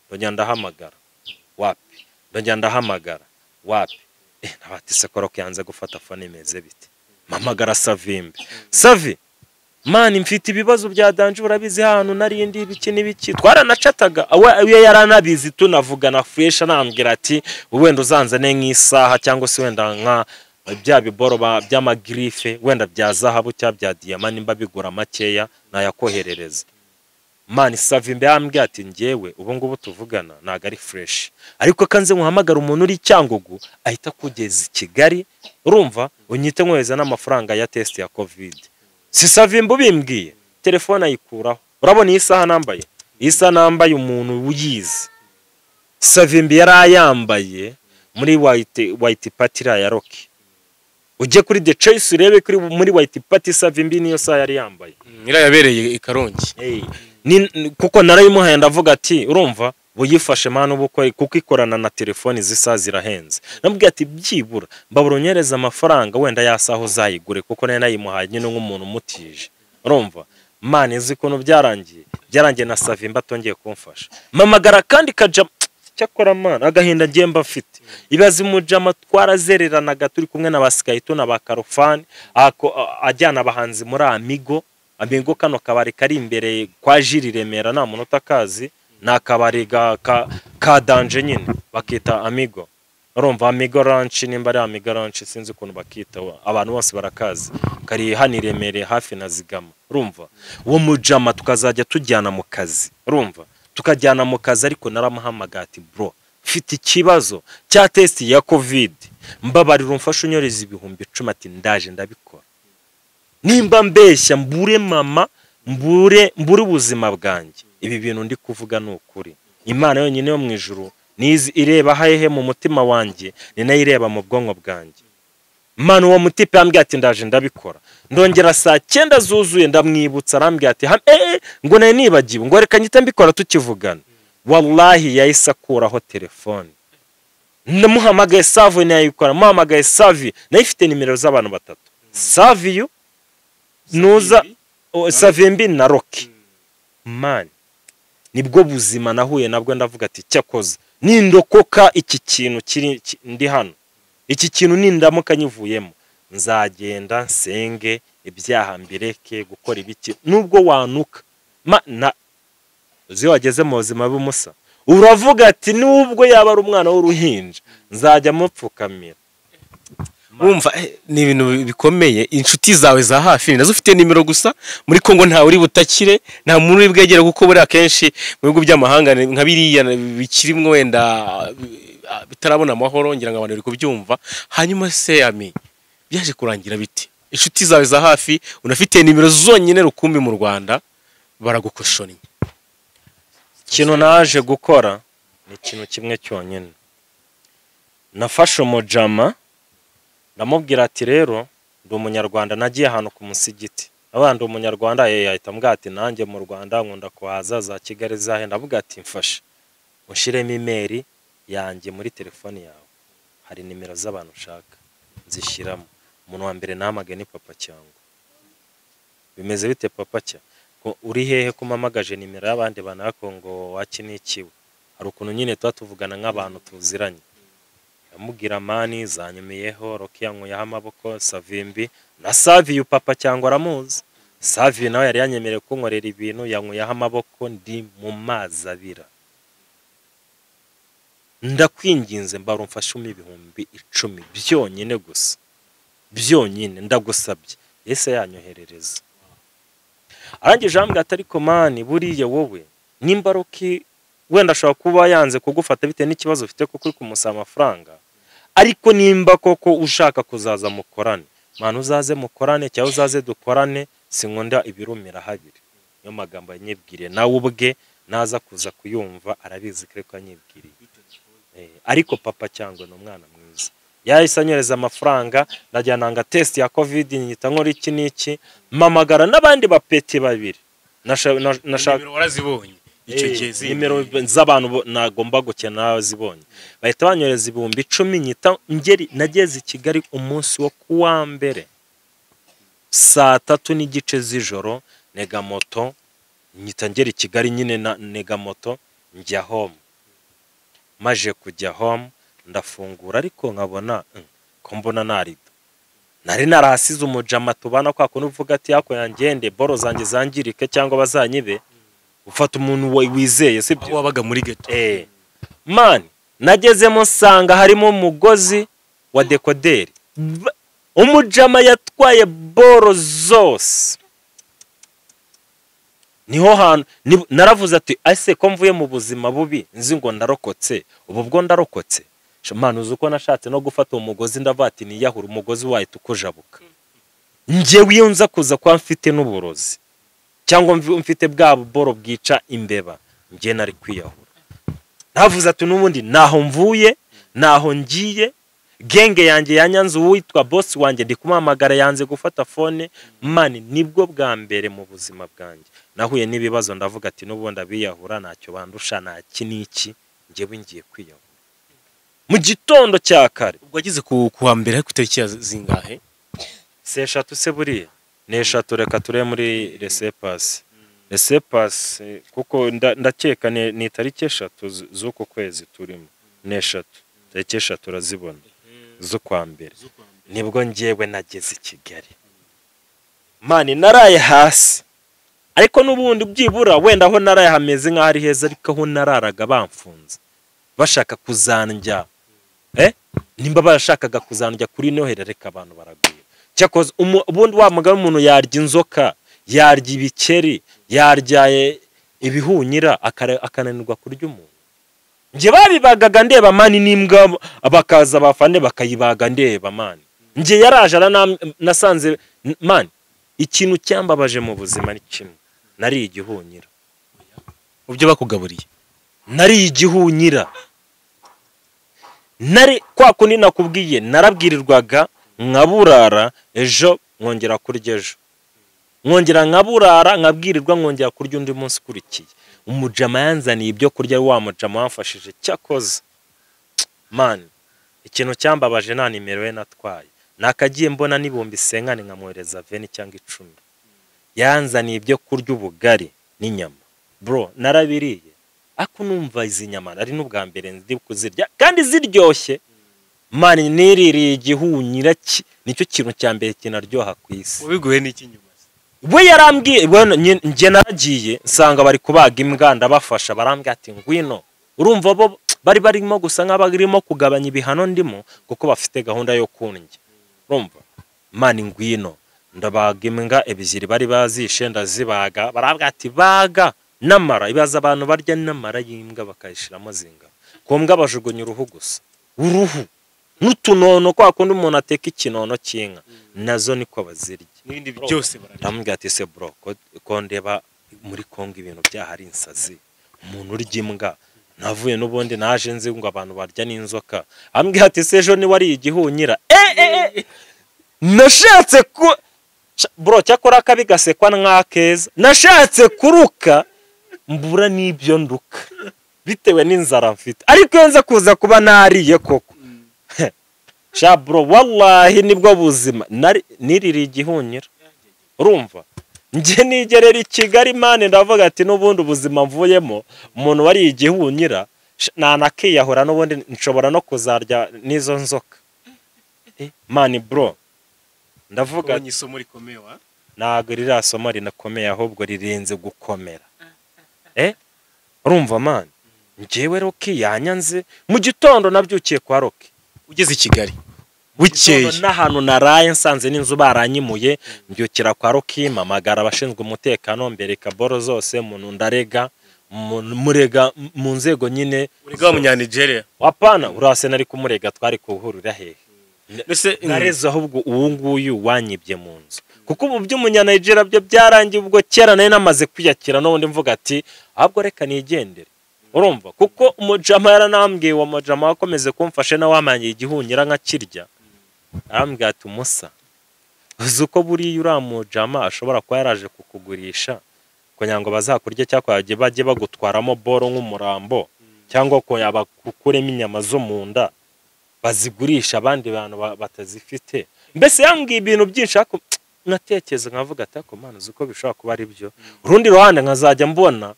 Ndongera ndahamagara wapi, ndongera ndahamagara wapi. Nabati se ko Rocky yanze gufata phone imeze bite? Mpamagara Savimbi. Savi mani mfite ibibazo bya danje urabizi hano narindi ibiki n'ibiki. Twaranacataga we yaranabizi tunavugana fresh, anambwira ati wenda uzanzane nk'isaha cyangwa se wenda nka bya biboro by'amagrife wenda bya zahabu cyangwa bya diyama nimba bigura makeya nayakoherereza. Mani Savimbi yambwiye ati njyewe ubu ngubu tuvugana ntago ari fresh, ariko kanze nkuhamagara umuntu uri Cyangugu ahita kugeza i Kigali, urumva unyite nkohereza n'amafaranga ya test ya COVID. Si Savimbi ubimbwiye, telefone ayikuraho. Urabona iyi saha nambaye, iyi saha nambaye umuntu uyizi Savimbi yari ayambaye muri white party ya Rocky. Ujye kuri The Choice urebe kuri muri white party Savimbi niyo saha yari yambaye. Ira yabereye i Karongi. Kuko narayimuhaye ndavuga ati urumva buyifashe mwana ubukwe kuko ikorana na telefone zisa zirahenze. Namubwiye ati byibura mbabura unyereza amafaranga wenda yasaho uzayigure kuko nari nayimuhaye nyine nk'umuntu umutije. Urumva mani izi kuntu byarangiye na Savimbi atongeye kumfasha. Mamagara kandi kaja cyakora mana agahinda ngiye mba mfite. Ibaze umujama twarazereranaga turi kumwe na Basikayito na Bakarofani ajyana abahanzi muri Amigo. Amigo kano kabari kari imbere kwa Jiri Remera nta muntu utakazi, ni akabari ka danje nyine bakita Amigo. Urumva Amigo Ranch nimba ari Amigo Ranch sinzi ukuntu bakita, abantu bose barakazi, kari hano i Remera hafi na Zigama. Urumva uwo mujama tukazajya tujyana mu kazi, urumva tukajyana mu kazi, ariko naramuhamagaye ati bro mfite ikibazo cya test ya COVID, mbabarira umfashe unyoreze 10,000. Ati ndaje ndabikora, nimba mbeshya mbure mama, mbure ubuzima bwanjye, ibi bintu ndi kuvuga ni ukuri. Imana yonyine yo mu ijuru nizi ireba hehe mu mutima wanjye, ni nayo ireba mu bwonko bwanjye. Manu uwo mutipe yambwiye ati ndaje ndabikora. Ndongera saa 9 zuzuye ndamwibutsa, arambwiye ati ngo nari nibagiwe, ngo reka nyite mbikora tukivugana. Wallahi yahise akuraho telefone. Ndamuhamagaye Savi ntiyayikora, muhamagaye Savi nayo ifite nimero z'abantu batatu, Saviyu nuza Savimbi na Roki. Man, nibwo buzima nahuye nabwo, ndavuga ati cyakoze nindokoka iki kintu kiri ndi hano, iki kintu nindamuka nyivuyemo nzagenda nsenge ibyaha mbireke gukora ibiki. Nubwo wanuka na uzi wageze mu buzima bw'umusa uravuga ati nubwo yaba ari umwana w'uruhinja nzajya mupfukamira. Wumva ni ibintu bikomeye. Inshuti zawe za hafi nazo ufite nimero gusa muri Kongo ntawe uri butakire, nta muntu uri bwegere, kuko buri akenshi mu bihugu by'amahanga nka biriya bikirimwo wenda bitarabona amahoro, ngira ngo abantu bari kubyumva. Hanyuma se Ami, byaje kurangira biti? Inshuti zawe za hafi unafite nimero zonyine rukumbi mu Rwanda baragukoshonnye. Ikintu naje gukora ni ikintu kimwe cyonyine. Nafashe umujama ndamubwira ati rero ndi umunyarwanda, nagiye ahantu ku musigiti abandi umunyarwanda yahita ambwira ati nanjye mu Rwanda nkunda kuhaza za Kigali zahe. Ndavuga ati mfashe ushiremo email yanjye muri telefone yawe, hari nimero z'abantu ushaka nzishyiramo. Umuntu wa mbere nahamagaye ni Papa Cyangwa. Bimeze bite Papa cya? Uri hehe kumamagaje nimero y'abandi banako ngo waki n'ikiwe? Hari ukuntu nyine tuba tuvugana nk'abantu tuziranye. Amubwira mani zanyumiyeho, Roki yankuyeho amaboko, Savimbi na Saviyu Papa Cyangwa aramuzi. Saviyu nawe yari yanyemereye kunkorera ibintu, yankuyeho amaboko ndi mu mazi abira. Ndakwinginze mbara umfashe umpe 10,000 byonyine gusa, byonyine ndagusabye. Yese yanyoherereza. Arangije ambwira ati ariko mani buriya wowe nimba Roki wenda ashobora kuba yanze kugufata bitewe n'ikibazo ufite kuko uri kumusaba amafaranga, ariko nimba koko ushaka kuzaza mukorane, mani uzaze mukorane cyangwa uzaze dukorane, sinkunda ibirumira habiri. Niyo magambo yanyibwiriye nawe ubwe naza kuza kuyumva arabizi ko yanyibwiriye. Ariko Papa Cyangwa ni umwana mwiza. Yahise anyohereza amafaranga, ndajya nanga test ya covid nyita nkora iki n'iki, mpamagara n'abandi bapeti babiri. Nimero warazibonye icyo gihe zindi? Nimero z'abantu nagomba gukena zibonye. Bahita banyohereza 10,000 nyita ngeri. Nageze i Kigali umunsi wo kuwa mbere saa 3:15 z'ijoro, nega moto nyita ngeri i Kigali nyine na nega moto njya home. Maje kujya home ndafungura, ariko nkabona ko mbona narido. Nari narahasize umujama tubana kwa kuntu uvuga ati yako yangende boro zanjye zangirike cyangwa bazanyibe, ufata umuntu wizeye sibyo wabaga muri ghetto. Man nagezemo nsanga harimo umugozi wa dekoderi. Umujama yatwaye boro zose. Niho hantu naravuze ati ese ko mvuye mu buzima bubi nzi ngo ndarokotse, ubu bwo ndarokotse. Man uzi uko nashatse no gufata umugozi ndavuga ati niyahura umugozi wahita ukujabuka. Njyewe iyo nza kuza kwa mfite n'uburozi cyangwa mfite bwa boro bwica imbeba, njye nari kwiyahura. Navuze ati n'ubundi naho mvuye naho ngiye, genge yanjye yanyanze uwitwa boss wanjye ndi kumuhamagara yanze gufata phone. Man nibwo bwa mbere mu buzima bwanjye nahuye n'ibibazo ndavuga ati n'ubundi abiyahura ntacyo bandusha nta iki n'iki, njyewe ngiye kwiyahura. Mu gitondo cya kare ubwo ageze ku wa mbere ku itariki zingahe? Se eshatu se buriya ni eshatu, reka turebe muri laissez-passer. Laissez-passer kuko ndakeka ni itariki 3 z'uku kwezi turimo, ni 3, tariki 3 urazibona z'ukwa mbere. Nibwo njyewe nageze i Kigali. Mani naraye hasi, ariko n'ubundi byibura wenda aho naraye hameze nk'aho ari heza, ariko aho nararaga bamfunze bashaka kuzandya. Nimba barashakaga kuzandya kuri Noheli, reka abantu baragwira. Cyakoze ubundi wa mugabo umuntu yarya inzoka, yarya ibikeri, yarya ibihunyira, akananirwa kurya umuntu. Nje babibagaga ndeba mani n'imbwa bakaza bafande bakayibaga ndeba mani. Nje yaraje nasanze mani ikintu cyambabaje mu buzima ni kimwe, nari igihunyira. Ubyo bakugaburiye nari igihunyira. Nari kwa kundi nakubwiye narabwirirwaga Nkaburara ejo nkongera kurya ejo. Nkongera nkaburara nkabwirirwa nkongera kurya undi munsi ukurikiye. Umujama yanzaniye ibyo kurya wa mujama wamfashije cyakoze. Man, ikintu cyambabaje nta nimero ye natwaye. Nakagiye mbona nibumbi senkani nkamwohereza 20 cyangwa 10. Yanzaniye ibyo kurya ubugari n'inyama. Bro, narabiriye. Ako numva izi nyama ari n'ubwa mbere ndi kuzirya kandi ziryoshye. Man, niririye igihunyira nicyo kintu cya mbere kinaryoha ku isi. Ubiguhe n'iki nyuma? We yarambwiye nge naragiye nsanga bari kubaga imbwa ndabafasha barambwiye ati ngwino. Urumva bo bari barimo gusa nk'abarimo kugabanya ibihano ndimo kuko bafite gahunda yo kundya. Urumva man ngwino ndabaga imbwa ebyiri bari bazishe ndazibaga barambwiye ati baga namara ibaza abantu barya namara y'imbwa bakayishiramo zinga. Ku mbwa bajugunya uruhu gusa. Uruhu n'utunono kwa kundi umuntu ateka ikinono cy'inka nazo niko bazirya. N'ibindi byose bararya. Ndamubwira ati se bro ko ndeba muri Kongo ibintu byahari insazi umuntu urya imbwa navuye n'ubundi naje nzi ngo abantu barya n'inzoka. Ambwira ati se ejo ni wari igihunyira. Nashatse ku bro cyakora kabigasekwa nkakeza. Nashatse kuruka mbura n'ibyo nduka bitewe n'inzara mfite. Ariko iyo nza kuza kuba nariye koko. Sha bro wallahi nibwo buzima niriri igihunyira. Urumva nge nigerera i Kigali man ndavuga ati n'ubundi ubuzima mvuyemo umuntu wari igihunyira nanakiyahora n'ubundi nshobora no kuzarya n'izo nzoka. Man bro ndavuga isomo rikomeye wa ntago ririya somo rinakomeye ahubwo rirenze gukomera. Urumva man ngewe Rocky yanyanze mu gitondo nabyukiye kwa Rocky. Ugeze i Kigali bukeye n'ahantu naraye nsanze n'inzu baranyimuye mbyukira kwa Rocky mpamagara abashinzwe umutekano mbereka boro zose umuntu ndarega murega mu nzego nyine. Urega wa Nigeria? Wapana urase nari kumurega twari kuhurira hehe. Nareze ahubwo uwo nguyu wanyibye mu nzu. Kuko ubu by'umunya Nigeria byo byarangiye ubwo kera nari namaze kwiyakira n'ubundi mvuga ati ahubwo reka nigendere. Urumva kuko umujama yaranambwiye wa mujama wakomeze kumfashe na wamangiye igihunyira nkakirya. Arambwira ati umusa uzi uko buriya uriya mujama ashobora kuba yaraje kukugurisha kugira ngo bazakurye cyangwa bajye bagutwaramo boro nk'umurambo cyangwa ko yabakukuremo inyama zo mu nda bazigurisha abandi bantu batazifite. Mbese yambwiye ibintu byinshi ariko nkatekereza nkavuga ati ariko Mana uzi uko bishobora kuba ari byo. Urundi ruhande nkazajya mbona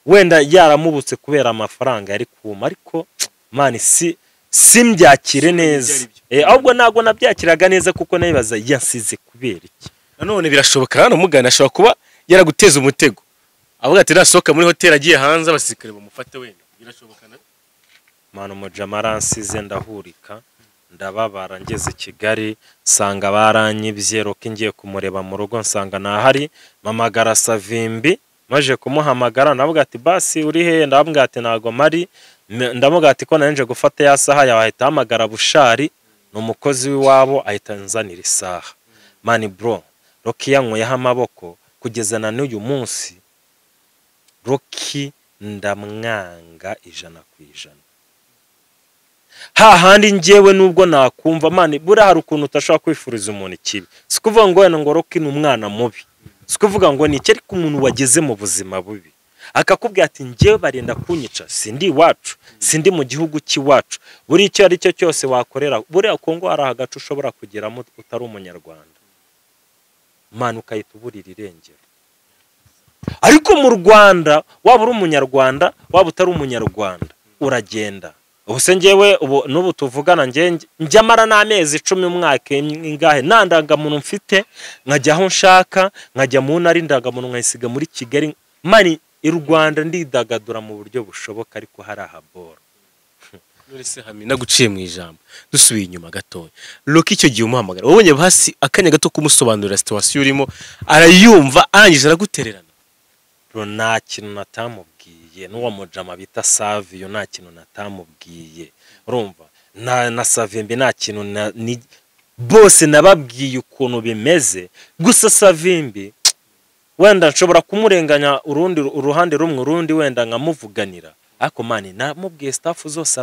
wenda yaramubutse kubera amafaranga yari kuma ariko man si simbyakire neza. Ahubwo ntago nabyakiraga neza kuko nabibaza yansize kubera iki. Nanone birashoboka hano mugana ashobora kuba yaraguteza umutego avuga ati nasohoka muri hotel agiye hanze abasirikare bamufate wenda birashoboka na Man umujama aransize ndahurika ndababara ngeze Kigali nsanga baranyibye Rocky ngiye kumureba mu rugo nsanga nahari mamagara Savimbi. Maje kumuhamagara navuga ati basi uri he ndamubwira ati ntago mari ndamuga ati ko nanje gufata ya saha yawe ahita hamagara Bushari numukozi w'iwabo ahita nzanira isaha. Man bro Rocky yankoyeho amaboko kugeza na n'uyu munsi Rocky ndamwanga 100%. Hahandi njyewe nubwo nakumva man buriya hari ukuntu utashobora kwifuriza umuntu ikibi. Sikuvuga ngo wenda ngo Rocky ni umwana mubi. Sikuvuga ngo ni iki ariko umuntu wageze mu buzima bubi akakubwira ati njyewe barenda kunyica sindi iwacu sindi mu gihugu cy'iwacu buri icyo ari cyo cyose wakorera buriya Kongo hari agace ushobora kugeramo utari umunyarwanda man ukahita uburira irengero. Ariko mu Rwanda waba uri umunyarwanda waba utari umunyarwanda uragenda. Ubuse njyewe ubu n'ubu tuvugana njye mara n'amezi 10 umwaka ingahe nta ndangamuntu mfite nkajya aho nshaka nkajya mu ntara indangamuntu nkayisiga muri Kigali mani i Rwanda ndidagadura mu buryo bushoboka ariko hari ahaboro. None se Hami naguciye mu ijambo dusubiye inyuma gatoya Rocky icyo gihe umuhamagara wabonye basi akanya gato kumusobanurira situation urimo arayumva arangije aragutererana. Bro nta kintu natamubwiye n'uwo mujama bita Savio nta kintu natamubwiye. Urumva na Savimbi nta kintu bose nababwiye ukuntu bimeze gusa Savimbi wenda nshobora kumurenganya urundi uruhande rumwe urundi wenda nkamuvuganira ariko man namubwiye staff zose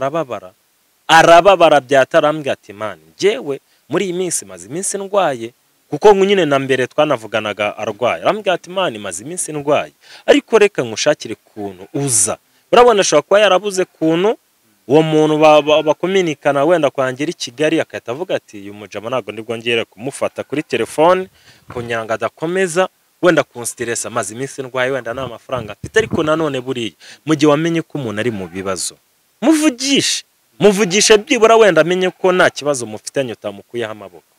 arababara byataramubwiye ati man njyewe Muri iyi minsi maze iminsi ndwaye, kuko nyine na mbere twanavuganaga arwaye, arambwira ati man, maze iminsi ndwaye, ariko reka nkushakire kuntu uza. Urabona ashobora kuba yarabuze kuntu uwo muntu bakominikana wenda kwangira i Kigali, akahita avuga ati uyu mujama ntabwo ndi bwongere kumufata kuri telefone kugira ngo adakomeza wenda kunsitiresa, maze iminsi ndwaye, wenda nta mafaranga afite. Ariko nanone buriya mu gihe wamenye ko umuntu ari mu bibazo, muvugishe, muvugishe byibura wenda amenye ko nta kibazo mufitanye, utamukuyeho amaboko.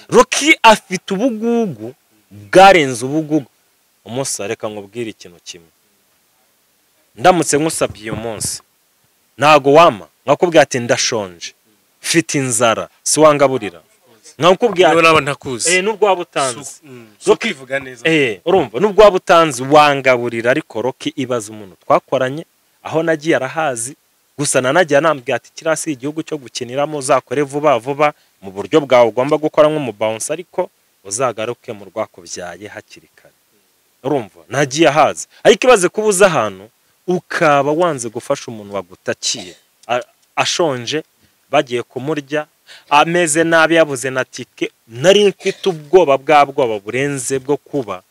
Rocky afite ubugugu bwarenze ubugugu. Umunsi, reka nkubwire ikintu kimwe, ndamutse nkusabye uyu munsi ntago wama nkakubwira ati ndashonje, mfite inzara, si wangaburira? Nkakubwira niba naba ntakuzi, nubwo waba utanzi. Si ukivuga neza. Urumva, nubwo waba utanzi wangaburira. Ariko Rocky, ibaza umuntu twakoranye, aho nagiye arahazi. Gusa nanagiye anambwira ati kiriya si igihugu cyo gukiniramo, uzakore vuba vuba mu buryo bwawe ugomba gukora nk'umubawunsi, ariko uzagaruke mu rwakubyaye hakiri kare. Urumva nagiye ahazi, ariko ibaze kuba uza ahantu ukaba wanze gufasha umuntu wagutakiye, ashonje, bagiye kumurya, ameze nabi, yabuze na tike. Nari mfite ubwoba bwa bwoba burenze bwo kuba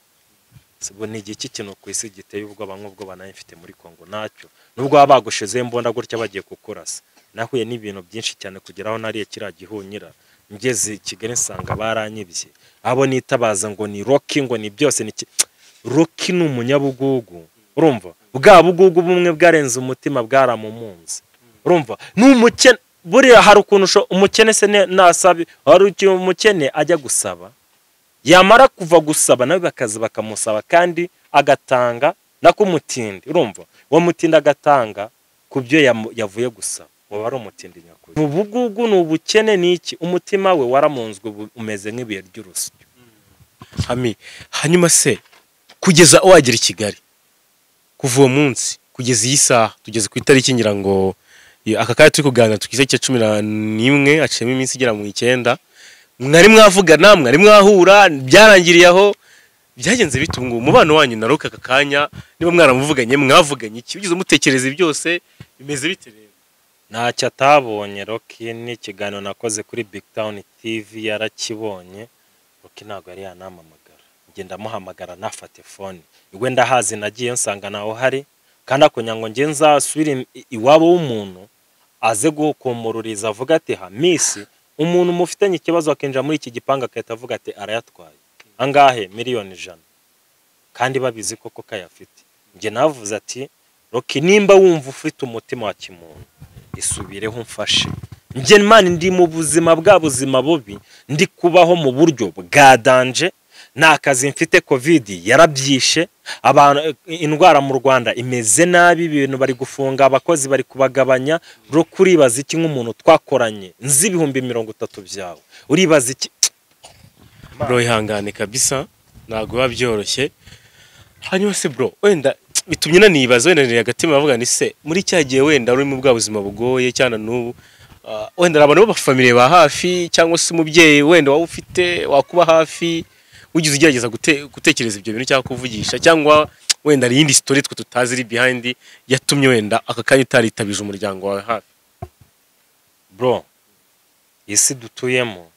ni igiki kintu ku isi giteye ubwoba nk'ubwoba nawe mfite muri Kongo? Nacyo nubwo baba bagushizeho imbunda gutya bagiye kukurasa. Nahuye n'ibintu byinshi cyane kugera aho nariye kiriya gihunyira. Ngeze i Kigali nsanga baranyibye, abo nitabaza ngo ni Rocky, ngo ni byose ni Rocky ni umunyabugugu. Urumva bwa bugugu bumwe bwarenze umutima, bwaramumunze. Urumva ni umukene. Buriya hari ukuntu umukene se nasabe, hari ikintu umukene ajya gusaba, yamara kuva gusaba nawe bakaza bakamusaba, kandi agatanga nako umutindi. Urumva uwo mutindi agatanga ku byo yavuye gusaba, waba ari umutindi nyakuri. Ni ubugugu, ni ubukene, ni iki? Umutima we waramunzwe, umeze nk'ibuye ry'urusyo. Hami, hanyuma se kugeza wagera i Kigali, kuva uwo munsi kugeza iyi saha tugeze ku itariki, ngira ngo aka kanya turi kuganira tukize cya 11, haciyemo iminsi igera mu 9, mwari mwavugana, mwari mwahura? Byarangiriye aho? Byagenze bite ubu ngubu umubano wanyu na Rocky aka kanya? Niba mwaramuvuganye, mwavuganye iki? Ugize umutekereza byose bimeze bite rero? Ntacyo atabonye Rocky. N'ikiganiro nakoze kuri Big Town TV yarakibonye. Rocky ntabwo yari yanampamagara, ngenda amuhamagara nafate phone. Iwe ndahazi, nagiye nsanga nawe uhari, kandi akunya ngo nge nzasubire iwabo w'umuntu aze gukomororiza avuga ati Hamisi, umuntu mufitanye ikibazo akinjira muri iki gipangu agahita avuga ati arayatwaye angahe, 100,000,000, kandi babizi koko kayafite. Njye navuze ati Rocky, nimba wumva ufite umutima wa kimuntu, isubireho umfashe. Njye man ndi mu buzima bwa buzima bubi, ndi kubaho mu buryo bwa danger, nta kazi mfite, Covid yarabyishe abantu, indwara mu Rwanda imeze nabi, ibintu bari gufunga, abakozi bari kubagabanya. Rocky, uribaza iki nk'umuntu twakoranye nzi 30,000 byawe? Uribaza iki? Bro, ihangane kabisa, ntabwo biba byoroshye. Hanyuma se bro, wenda bitumye nanibaza, wenda niri agatima bavuga ni se muri cya gihe wenda uri mu bwa buzima bugoye cyane n'ubu, wenda abantu b'abafamiliye ba hafi cyangwa se umubyeyi wenda waba ufite wakuba hafi, wigeze ugerageza gutekereza ibyo bintu cyangwa kuvugisha, cyangwa wenda hari iyindi story twe tutazi iri behind yatumye wenda aka kanya utaritabije umuryango wawe hafi? Bro, isi dutuyemo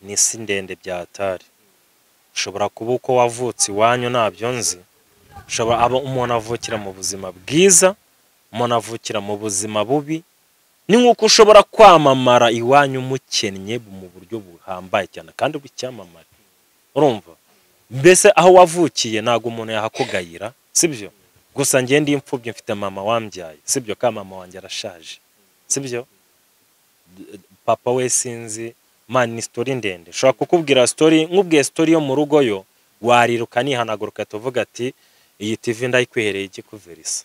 ni isi ndende bya hatari. Ushobora kuba uko wavutse iwanyu ntabyo nzi, ushobora aba umuntu avukira mu buzima bwiza, umuntu avukira mu buzima bubi. Ni nk'uko ushobora kwamamara iwanyu mukennye mu buryo buhambaye cyane kandi bw'icyamamare. Urumva mbese aho wavukiye ntabwo umuntu yahakugayira, sibyo? Gusa njye ndi imfubyi, mfite mama wambyaye, sibyo? Ka mama wanjye arashaje, sibyo? Papa we sinzi. Man, ni story ndende, ushobora kukubwira story, nkubwiye story yo mu rugo yo wariruka nihanagura tuvuga ati iyi TV ndayikwihereye iki kuverisa.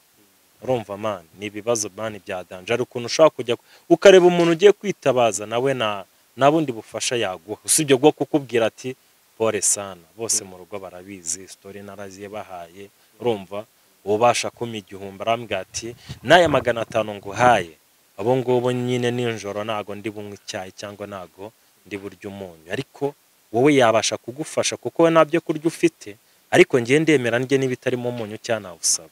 Urumva man, ni ibibazo man bya danger. Ari ukuntu ushobora kujya ukareba umuntu ugiye kwitabaza, nawe na nabundi bufasha yaguha usibye bwo kukubwira ati pole sana. Bose mu rugo barabizi story naraziye bahaye. Urumva ubasha kumpa 1000, arambwira ati n'aya 500 nguhaye abo ngubo nyine nijoro ntago ndi bunywe icyayi cyangwa ntago ndi burya umunyu, ariko wowe yabasha kugufasha kuko we ntabyo kurya ufite, ariko ngiye ndemera ndye n'ibitarimo umunyu cyangwa nawusaba.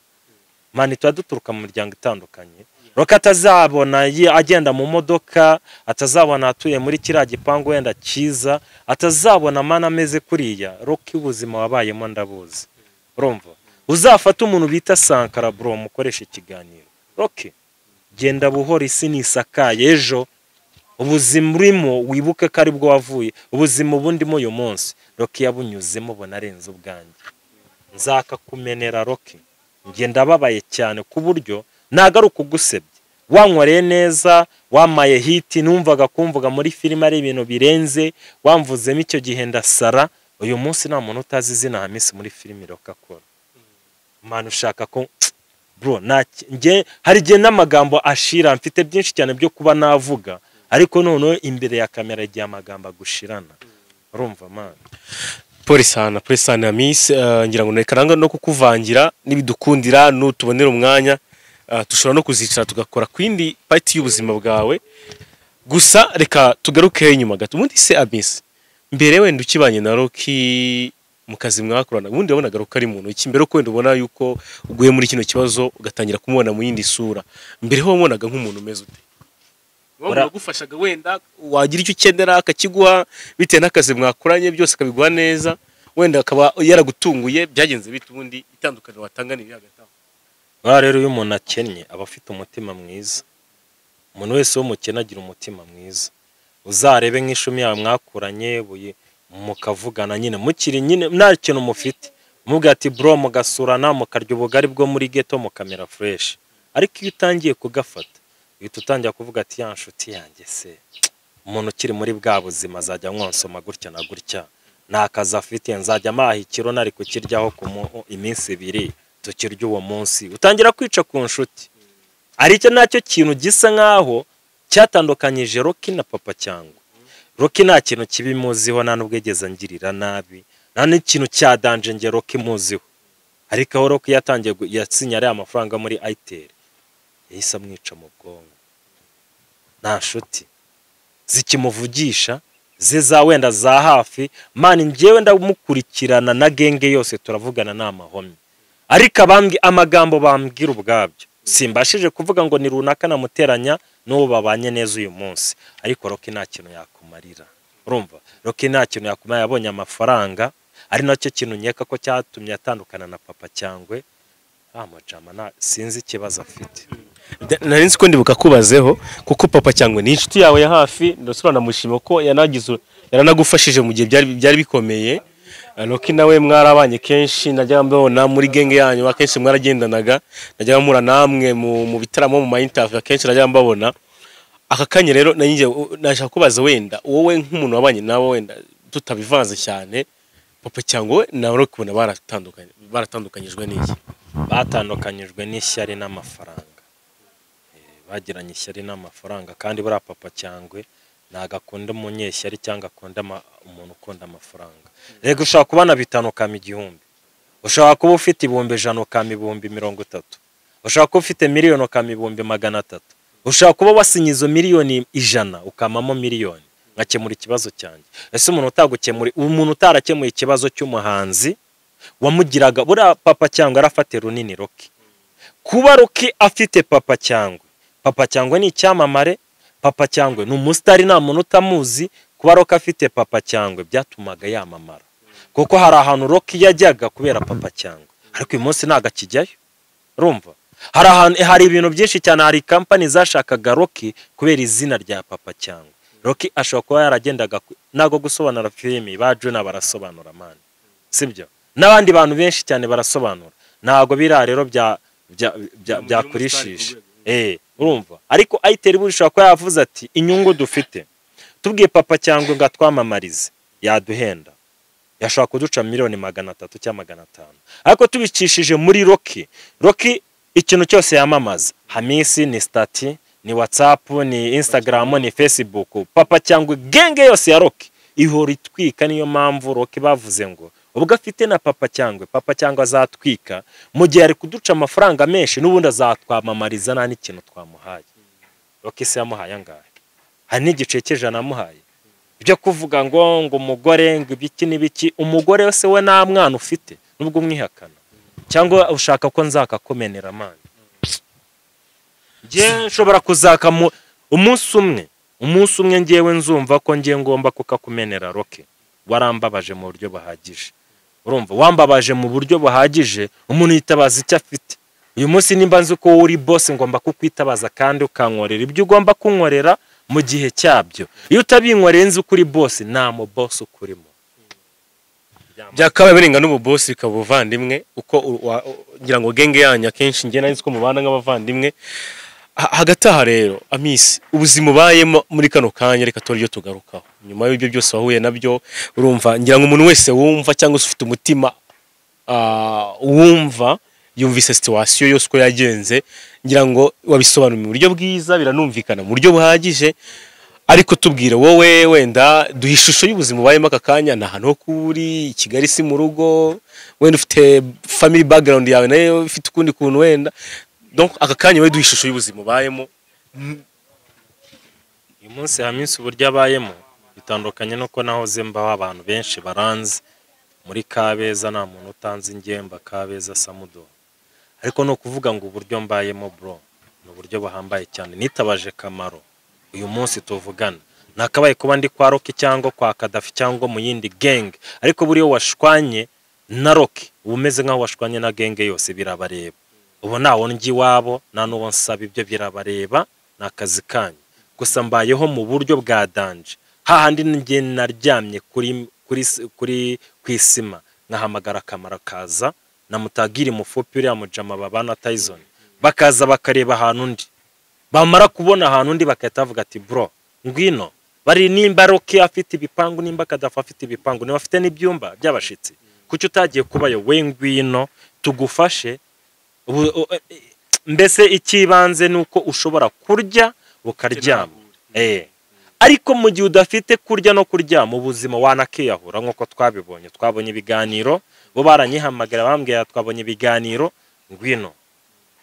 Man, tuba duturuka mu miryango itandukanye. Rocky atazabona agenda mu modoka, atazabona atuye muri kiriya gipangu wenda cyiza, atazabona mana ameze kuriya. Rocky ubuzima wabayemo ndabuzi. Urumva? Uzafata umuntu bita Sankara bro mukoresha ikiganiro. Rocky genda buhoro, isi nisakaye, ejo ubuzima urimo wibuke ko aribwo wavuye, ubuzima ubundimo uyu munsi Rocky yabunyuzemo bunarenze ubwanjye. Nzakakumenera Rocky, njye ndababaye cyane ku buryo ntago ari ukugusebya. Wankoreye neza, wamaye hiti, numvaga kumvuga muri filime ari ibintu birenze, wamvuzemo icyo gihe ndasara. Uyu munsi nta muntu utazi izina Hamisi muri filime Rocky akora. Mwana ushaka ko bro njye hari igihe n'amagambo ashira, mfite byinshi cyane byo kuba navuga, ariko noneho imbere ya kamera igihe amagambo agushirana. Urumva man? Polisana Hamisi, ngira ngo reka nanga no kukuvangira, nibidukundira nutubonera umwanya dushobora no kuzicara tugakora kwindi part y'ubuzima bwawe. Gusa reka tugaruke inyuma gato. Ubundi se Hamisi, mbere wenda ukibanye na Rocky mu kazi mwakorana, ubundi wabonaga Rocky ari muntu iki? Mbere uko wenda ubona yuko uguye muri kino kibazo ugatangira kumubona mu yindi sura, mbere ho wabonaga nk'umuntu umeze ute? Wagufashaga wenda wagira icyo ukenera akakiguha bitewe n'akazi mwakoranye byose akabiguha neza, wenda akaba yaragutunguye, byagenze bite? Ubundi itandukaniro watanga ni hagati aho? Rero iyo umuntu akennye aba afite umutima mwiza. Umuntu wese w'umukene agira umutima mwiza. Uzarebe nk'ishumi yawe mwakuranye mukavugana nyine mukiri nyine nta kintu mufite, mubwira ati bro, mugasurana mukarya ubugari bwo muri ghetto mukamera fresh. Ariko iyo utangiye kugafata uhita utangira kuvuga ati ya nshuti yanjye se, umuntu ukiri muri bwa buzima azajya nkonsoma gutya na gutya, nta kazi afite, nzajya amaha ikiro nari kukiryaho ku iminsi ibiri tukirya uwo munsi. Utangira kwica ku nshuti. Aricyo nacyo kintu gisa nkaho cyatandukanyije Rocky na Papa Cyangwe. Rocky nta kintu kibi muziho, nta nubwo yigeze angirira nabi, nta n'ikintu cya danger nge Rocky muziho. Ariko aho Rocky yatangiye yasinye ariya amafaranga muri Itel, yahise amwica mu bwonko. Nta nshuti zikimuvugisha ze za wenda za hafi. Mani njyewe ndamukurikirana na genge yose turavugana nta mahomye, ariko abambwi amagambo bambwira ubwabyo simbashije kuvuga ngo ni runaka namuteranya n'uwo babanye neza uyu munsi. Ariko Rocky nta kintu yakumarira. Urumva? Rocky nta kintu yakumarira, yabonye amafaranga, ari nacyo kintu nkeka ko cyatumye atandukana na Papa Cyangwe. Amajama sinzi ikibazo afite. Nari nzi ko ndibuka kubazeho kuko Papa Cyangwe ni inshuti yawe ya hafi, ndasura namushima ko yanagize yaranagufashije mu gihe byari bikomeye. Rocky nawe mwarabanye kenshi, najya mbona muri genge yanyu akenshi mwaragendanaga, najya mura namwe mu bitaramo mu ma interview akenshi najya mbabona. Aka kanya rero nanjye nashaka kubaza wenda wowe nk'umuntu wabanye nawe wenda tutabivanze cyane, Papa Cyangwe na Rocky ubona baratandukanyijwe n'iki? Batandukanyijwe n'ishyari n'amafaranga. Bagiranye ishyari n'amafaranga, kandi buriya Papa Cyangwe ntago akunda umunyeshyari cyangwa akunda umuntu ukunda amafaranga. Rego ushobora kubana 5 ukama 1000, ushobora kuba ufite 100,000 ukama 30,000, ushobora kuba ufite miliyoni ukama 300,000, ushobora kuba wasinye izo miliyoni 100 ukamamo miliyoni. Nkakemura ikibazo cyanjye. Ese umuntu utagukemura, umuntu utarakemuye ikibazo cy'umuhanzi wamugiraga, buriya Papa Cyangwe arafate runini Rocky. Kuba Rocky afite Papa Cyangwe, Papa Cyangwe ni icyamamare, Papa Cyangwe ni umusitari nta muntu utamuzi. Kuba Rocky afite Papa Cyangwe byatumaga yamamara, kuko hari ahantu Rocky yajyaga kubera Papa Cyangwe, ariko uyu munsi ntago akijyayo. Urumva? Hari ahantu hari ibintu byinshi cyane, hari company zashakaga Rocky kubera izina rya Papa Cyangwe. Rocky ashobora kuba yaragendaga ntago gusobanura filimi ba Juna barasobanura man, sibyo? N'abandi bantu benshi cyane barasobanura, ntago bira rero byakurishisha. Urumva? Ariko Itel bushobora kuba yavuze ati inyungu dufite, tubwiye Papa Cyangwe ngo atwamamarize yaduhenda, yashobora kuduca miliyoni 300 cyangwa 500, ariko tubicishije muri Rocky. Rocky ikintu cyose yamamaza, Hamisi ni stati, ni WhatsApp, ni Instagram, ni Facebook, Papa Cyangwe genge yose ya Rocky ihora itwika. Niyo mpamvu Rocky bavuze ngo ubwo afite na Papa Cyangwe, Papa Cyangwe azatwika mu gihe ari kuduca amafaranga menshi, n'ubundi azatwamamariza nta n'ikintu twamuhaye. Rocky se yamuhaye angahe? Hari n'igice cy'ijana amuhaye. Ibyo kuvuga ngo ngo umugore ngo ibiki n'ibiki, umugore wese we nta mwana ufite nubwo umwihakana cyangwa ushaka ko nzakakumenera mani. Njye nshobora kuzaka umunsi umwe ngewe nzumva ko ngiye ngomba kukakumenera Rocky. Warambabaje mu buryo buhagije. Urumva wambabaje mu buryo buhagije, umuntu yitabaza icyo afite. Uyu munsi nimba nzi ko uri boss ngomba kukwitabaza kandi ukankorera ibyo ugomba kunkorera mu gihe cyabyo. Iyo utabinkoreye nzi ko uri boss, nta mu boss ukurimo. Byakabaye birenga n'ubu boss bikaba ubuvandimwe, uko ngira ngo genge yanyu akenshi njye nari nzi ko mubana nk'abavandimwe. Hagati aha rero Amisi, ubuzima ubayemo muri kano kanya reka tore ibyo tugarukaho nyuma y'ibyo byose wahuye nabyo. Urumva ngira ngo umuntu wese wumva cyangwa se ufite umutima wumva yumvise situation yose uko yagenze, ngira ngo wabisobanuye mu buryo bwiza, biranumvikana mu buryo buhagije. Ariko tubwire wowe wenda duha ishusho y'ubuzima ubayemo aka kanya. Ni ahantu ho kuba uri i Kigali, si mu rugo, wenda ufite family background yawe nayo ifite ukundi kuntu wenda. Donc aka kanya wowe duha ishusho y'ubuzima ubayemo. Uyu munsi Hamisi uburyo abayemo bitandukanye nuko nahoze mbaho. Abantu benshi baranzi muri Kabeza, nta muntu utanzi ngemba Kabeza Samudo. Ariko ni ukuvuga ngo uburyo mbayemo bro ni uburyo buhambaye cyane. Nitabaje Kamaro uyu munsi tuvugana, nakabaye kuba ndi kwa Rocky cyangwa kwa Kadafi cyangwa mu yindi gang, ariko buriyo washwanye na Rocky uba umeze nk'aho washwanye na gang yose, birabareba. Ubu ntawo njya iwabo, nta n'uwo nsaba, ibyo birabareba, ni akazi kanyu. Gusa mbayeho mu buryo bwa danger, hahandi njye naryamye kuri ku isima nkahamagara Kamaro kaza na Mutagiri Mufupi, uriya mujama babana Tyson, bakaza bakareba ahantu undi, bamara kubona ahantu undi bagahita bavuga ati: "Bro, ngwino." Bari nimba Rocky afite ibipangu, nimba Kadafi afite ibipangu, niba afite n'ibyumba by'abashitsi, kuki utagiye kubayo? We ngwino tugufashe. Mbese icy'ibanze ni uko ushobora kurya ukaryama. Ariko mu gihe udafite kurya no kuryama, ubuzima wanakiyahura nk'uko twabibonye. Twabonye ibiganiro, bo baranyihamagara bambwira twabonye ibiganiro, ngwino.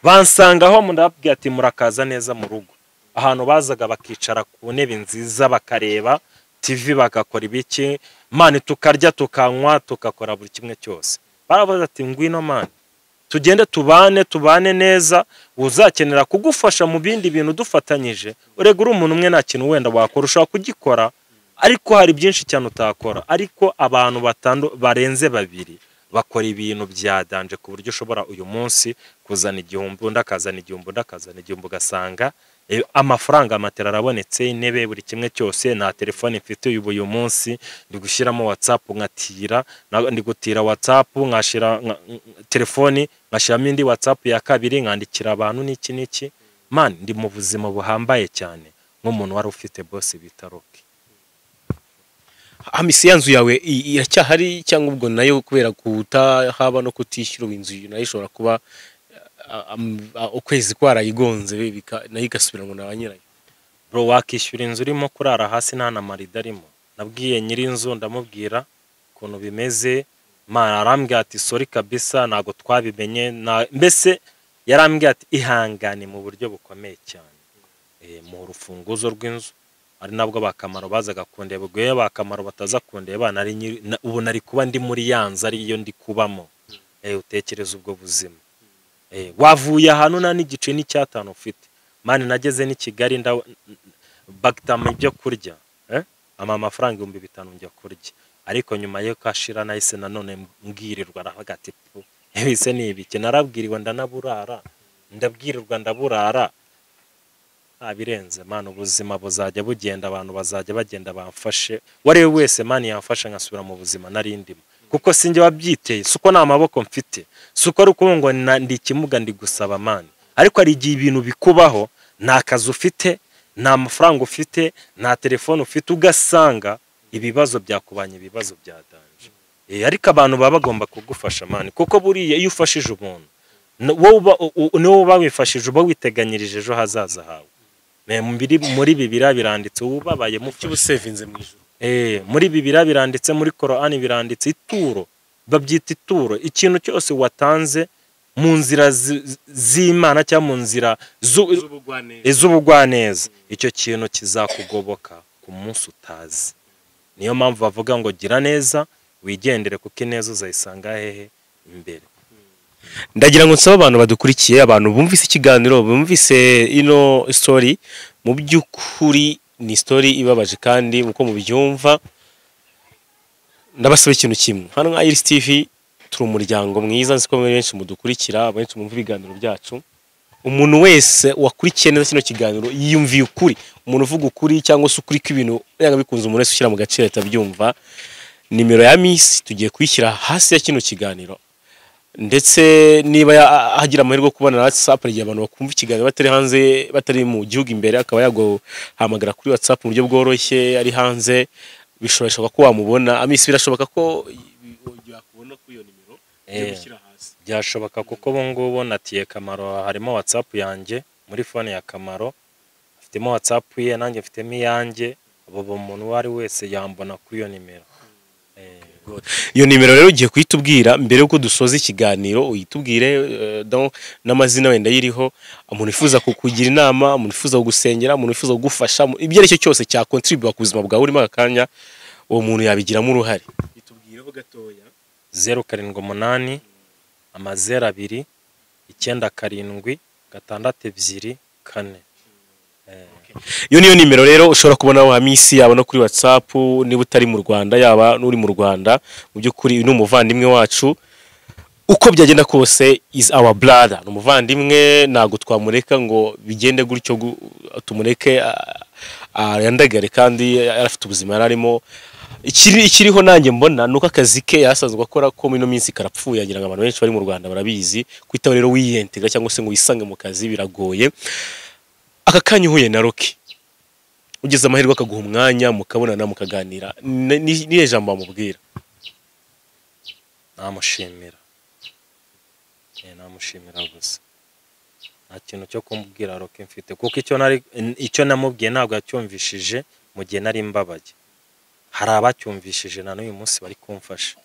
Bansangaho, ndababwira ati: "Murakaza neza mu rugo." Ahantu bazaga bakicara ku ntebe nziza, bakareba TV, bagakora ibiki, man, tukarya, tukanywa, tugakora buri kimwe cyose. Baravuze ati: "Ngwino man, tugende tubane, tubane neza, uzakenera kugufasha mu bindi bintu dufatanyije." Urega uri umuntu umwe nta kintu wenda wakora, ushobora kugikora ariko hari byinshi cyane utakora. Ariko abantu batandu barenze babiri bakora ibintu bya danger, ku buryo ushobora uyu munsi kuzana 1000, undi akazana 1000, undi akazana 1000, ugasanga amafaranga, matera arabonetse, intebe, buri kimwe cyose. Nta telefone mfite uyu munsi, ndi gushyiramo WhatsApp nkatira, ndi gutira WhatsApp nkashira telefoni, nkashyiramo indi WhatsApp ya kabiri, nkandikira abantu n'iki n'iki. Man, ndi mu buzima buhambaye cyane nk'umuntu wari ufite boss bita Rocky. Hamisi, ya nzu yawe iracyahari cyangwa ubwo nayo kubera kutahaba no kutishyura inzu nayo ishobora kuba ukwezi kwarayigonze, nayo igasubiranwa na ba nyirayo? Bro, wakishyura inzu urimo kurara hasi nta na marido arimo? Nabwiye nyir'inzu, ndamubwira ukuntu bimeze, man, arambwira ati: "Sorry kabisa, ntabwo twabimenye." Mbese yarambwiye ati: "Ihangane mu buryo bukomeye cyane." Mu rufunguzo rw'inzu ari nabwo bakamaro bazaga kundeba. Ubwo iyo bakamaro bataza kundeba ubu nari kuba ndi muri ya nzu ariyo ndi kubamo. Utekereza ubwo buzima, wavuye ahantu nta n'igice n'icyatanu ufite, man. Nageze n'i Kigali bagitama ibyo kurya, ampa amafaranga 5000 njya kurya, ariko nyuma yo kashira nahise nanone mbwirirwa. Aravuga ati: "Pu, ibise ni ibiki?" Narabwiriwe ndanaburara, ndabwirirwa ndaburara. Nta birenze, man. Ubuzima buzajya bugenda, abantu bazajya bagenda bamfashe. Uwo ari we wese, man, yamfasha nkasubira mu buzima nari ndimo, kuko sinjye wabyiteye, si uko nta maboko mfite, si uko ari ukuvuga ngo ndi ikimuga ndi gusaba, man. Ariko hari igihe ibintu bikubaho, nta kazi ufite, nta mafaranga ufite, nta telefone ufite, ugasanga ibibazo byakubanye ibibazo bya danger. Ariko abantu baba bagomba kugufasha, man, kuko buriya iyo ufashije umuntu wowe uba niwowe uba wifashije, uba witeganyirije ejo hazaza hawe. Muri Bibiliya biranditse: ubabaye mufashe. Icyo usevinze mu ijuru. Muri Bibiliya biranditse, muri Korani biranditse, ituro babyita ituro. Ikintu cyose watanze mu nzira z'Imana cyangwa mu nzira z'ubugwaneza, z'ubugwaneza, icyo kintu kizakugoboka ku munsi utazi. Niyo mpamvu bavuga ngo gira neza wigendere, kuko ineza uzayisanga hehe? Imbere. Ndagira ngo nsabe abantu badukurikiye, abantu bumvise ikiganiro, bumvise ino story, mu by'ukuri ni story ibabaje kandi uko mubyumva, ndabasaba ikintu kimwe. Hano nka Iris TV turi umuryango mwiza, nzi ko muri benshi mudukurikira, benshi mwumva ibiganiro byacu. Umuntu wese wakurikiye neza kino kiganiro yiyumviye ukuri, umuntu uvuga ukuri cyangwa se ukuri kw'ibintu yanga bikunze, umuntu wese ushyira mu gaciro ahita abyumva. Nimero ya Miss tugiye kuyishyira hasi ya kino kiganiro, ndetse niba hagira amahirwe yo kubona na WhatsApp, igihe abantu bakumva ikiganiro batari hanze, batari mu gihugu imbere, akaba yaguhamagara kuri WhatsApp mu buryo bworoshye ari hanze, bishoboka ko wamubona. Amisi, birashoboka ko yakubona kuri iyo nimero ugiye gushyira hasi? Byashoboka, kuko ubu ngubu natiye Kamaro harimo WhatsApp yanjye muri phone ya Kamaro, afitemo WhatsApp ye, nanjye mfitemo iyanjye. Abo umuntu uwo ari wese yambona kuri iyo nimero. Iyo nimero rero ugiye kuyitubwira mbere yuko dusoza ikiganiro, uyitubwire donc n'amazina wenda yiriho, umuntu wifuza kukugira inama, umuntu wifuza kugusengera, umuntu wifuza kugufasha, ibyo ari cyo cyose cya contribute ku buzima bwawe urimo aka kanya, uwo muntu yabigiramo uruhare. Itubwireho gatoya. 078 00 97 624. Iyo niyo nimero rero ushobora kubona Hamisi, yaba no kuri WhatsApp niba utari mu Rwanda, yaba n'uri mu Rwanda. Mu by'ukuri uyu ni umuvandimwe wacu, uko byagenda kose is our brother, ni umuvandimwe, ntabwo twamureka ngo bigende gutyo, tumureke yandagare kandi yarafite ubuzima yari arimo. Ikiriho nanjye mbona nuko akazi ke yasanzwe akora ko muri ino minsi karapfuye, ngira ngo abantu benshi bari mu Rwanda barabizi. Kwitaba rero wiyentega cyangwa se ngo wisange mu kazi biragoye. Aka kanya uhuye na Rocky, ugize amahirwe akaguha umwanya mukabonana mukaganira, nihe jambo wamubwira? Namushimira. Namushimira gusa, nta kintu cyo kumubwira Rocky mfite, kuko icyo namubwiye ntabwo yacyumvishije mu gihe nari mbabaye. Hari abacyumvishije na n'uyu munsi bari kumfasha.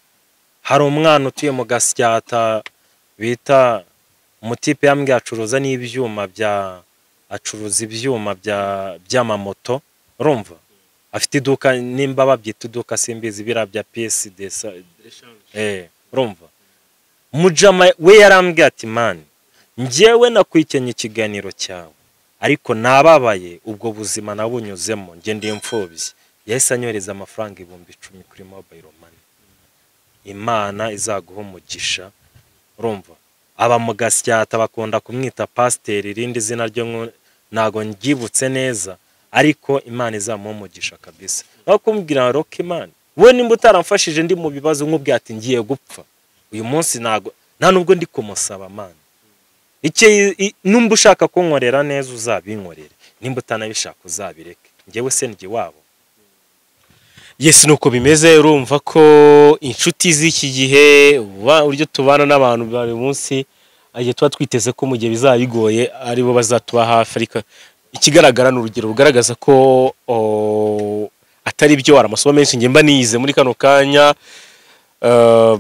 Hari umwana utuye mu Gasyata bita umutipe, yambwiye acuruza n'ibyuma bya acuruza ibyuma bya by'amamoto, urumva afite iduka, nimba babyita iduka simbizi, biriya bya pièces de, urumva mujama we yarambwiye ati: "Man, njyewe nakwikenye ikiganiro cyawe, ariko nababaye, ubwo buzima nabunyuzemo, njye ndi imfubyi." Yahise anyohereza amafaranga 10,000 kuri mobile money. Imana izaguha umugisha. Urumva aba mu Gasyata bakunda kumwita pasiteri, irindi zina ryo ntago ndyibutse neza, ariko Imana izamuha umugisha kabisa. Aho kumbwira Rocky, man, we nimba utaramfashije ndi mu bibazo, nkubwira ati ngiye gupfa uyu munsi, ntago nta nubwo ndi kumusaba, man. Icyo numba ushaka kunkorera neza uzabinkorere, nimba utanabishaka uzabireke, njyewe se njye wabo. Yes, nuko bimeze. Urumva ko inshuti z'iki gihe, uburyo tubana n'abantu buri munsi, igihe tuba twiteze ko mu gihe bizaba bigoye aribo bazatuba hafi, ariko ikigaragara ni urugero rugaragaza ko atari byo. Hari amasomo menshi njye mba nize muri kano kanya,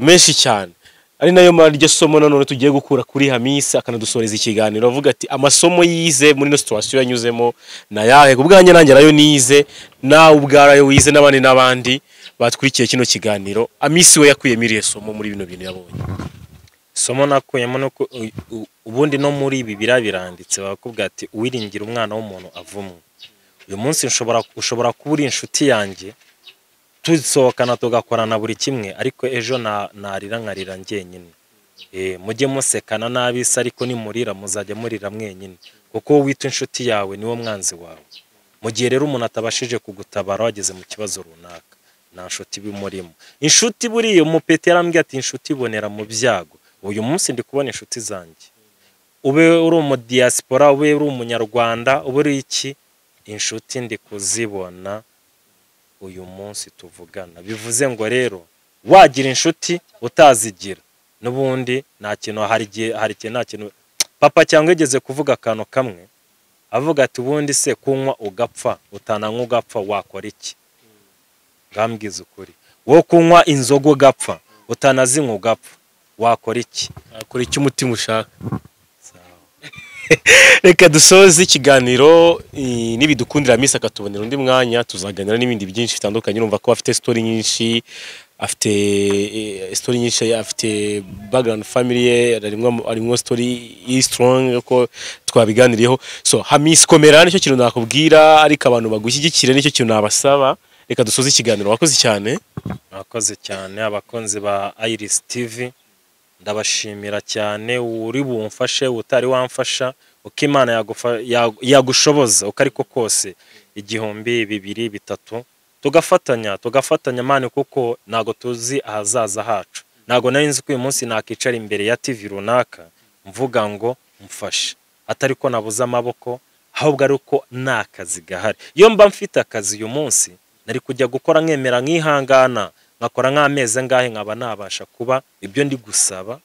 menshi cyane, ari nayo iryo somo nanone tugiye gukura kuri Hamisi, akanadusoreza ikiganiro avuga ati amasomo yize muri ino situation yanyuzemo na yahe. Ku bwanjye nanjye nayo nize, nawe ubwarayo wize, n'abandi n'abandi batwikiriye kino kiganiro. Hamisi we yakuyemo irihe somo muri bino bintu yabonye? Isomo nakuyemo ni uko ubundi no muri ibi biriya biranditse, bakakubwira ati uwiringira umwana w'umuntu avumwe. Uyu munsi ushobora kuba uri inshuti yanjye, tusohokana, tugakorana buri kimwe, ariko ejo narira nkarira njyenyine. Mujye musekana n'ab'isi, ariko nimurira muzajya murira mwenyine, kuko uwo wita inshuti yawe niwo mwanzi wawe. Mu gihe rero umuntu atabashije kugutabara wageze mu kibazo runaka, nta nshuti bimurimo. Inshuti buriya umupeti yarambwiye ati inshuti ibonera mu byago. Uyu munsi ndi kubona inshuti zanjye, ube uri umudiyasipora, ube uri umunyarwanda, ube uri iki, inshuti ndi kuzibona uyu munsi tuvugana. Bivuze ngo rero wagira inshuti, utazigira, n'ubundi nta kintu. Hari igihe nta kintu. Papa cyangwa yigeze kuvuga akantu kamwe, avuga ati ubundi se kunywa ugapfa, utananywa ugapfa, wakora iki? Ngambwiza ukuri, wo kunywa inzoga ugapfa, utanazinywa ugapfa, wakora iki? Akora icyo umutima ushaka. Sawa. Reka dusoze ikiganiro, nibidukundira Hamisi akatubonera undi mwanya, tuzaganira n'ibindi byinshi bitandukanye. Urumva ko afite story nyinshi. Afite story nyinshi, afite background, family ye harimo story iri strong ko twabiganiriyeho. So Hamisi, komera, nicyo kintu nakubwira, ariko abantu bagushyigikire, nicyo kintu nabasaba. Reka dusoze ikiganiro, wakoze cyane. Murakoze cyane, abakunzi ba Iris TV, ndabashimira cyane. Uri bumfashe, utari wamfasha, uko Imana yagushoboza uko ariko kose, 1000, 2, 3, tugafatanya man, kuko ntago tuzi ahazaza hacu. Ntago nari nzi ko uyu munsi nakicara imbere ya TV runaka mvuga ngo mfashe, atari ko nabuze amaboko, ahubwo ari uko nta kazi gahari. Iyo mba mfite akazi uyu munsi, nari kujya gukora, nkemera, nkihangana, nkakora nk'amezi angahe, nkaba nabasha kuba ibyo ndi gusaba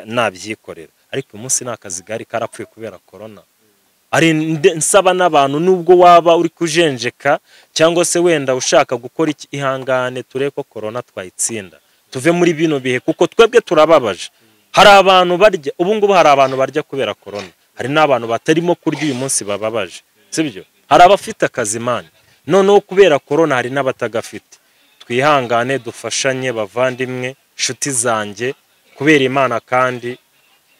nabyikorera. Ariko uyu munsi nta kazi gahari, karapfuye kubera korona. Ari nsaba n'abantu, nubwo waba uri kujenjeka cyangwa se wenda ushaka gukora iki, ihangane turebe ko korona twayitsinda, tuve muri bino bihe, kuko twebwe turababaje. Hari abantu barya ubu ngubu, hari abantu barya kubera korona, hari n'abantu batarimo kurya uyu munsi bababaje, sibyo? Hari abafite akazi man, noneho kubera korona hari n'abatagafite. Twihangane, dufashanye, bavandimwe, inshuti zanjye, kubera Imana, kandi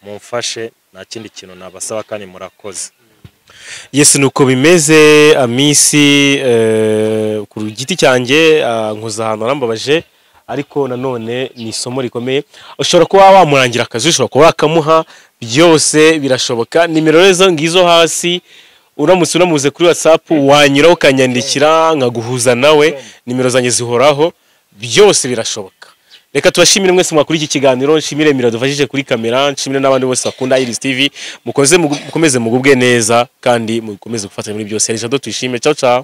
mumfashe. Nta kindi kintu nabasaba, kandi murakoze. Yes, nuko bimeze. Amisi, ku giti cyanjye, nkoza ahantu arambabaje, ariko nanone ni isomo rikomeye. Ushobora kuba wamurangira akazi, ushobora kuba wakamuha, byose birashoboka. Nimero rezo ngizo hasi, uramutse unamuze kuri WhatsApp wanyuraho ukanyandikira nkaguhuza nawe. Nimero zanjye zihoraho, byose birashoboka. Reka tubashimire mwese mwakuri iki kiganiro, nshimire Mira dufashije kuri kamera, nshimire n'abandi bose bakunda Iris TV. Mukomeze mugubwe neza kandi mukomeze gufatanya muri byose. Jado, tuyishime. Ciao ciao.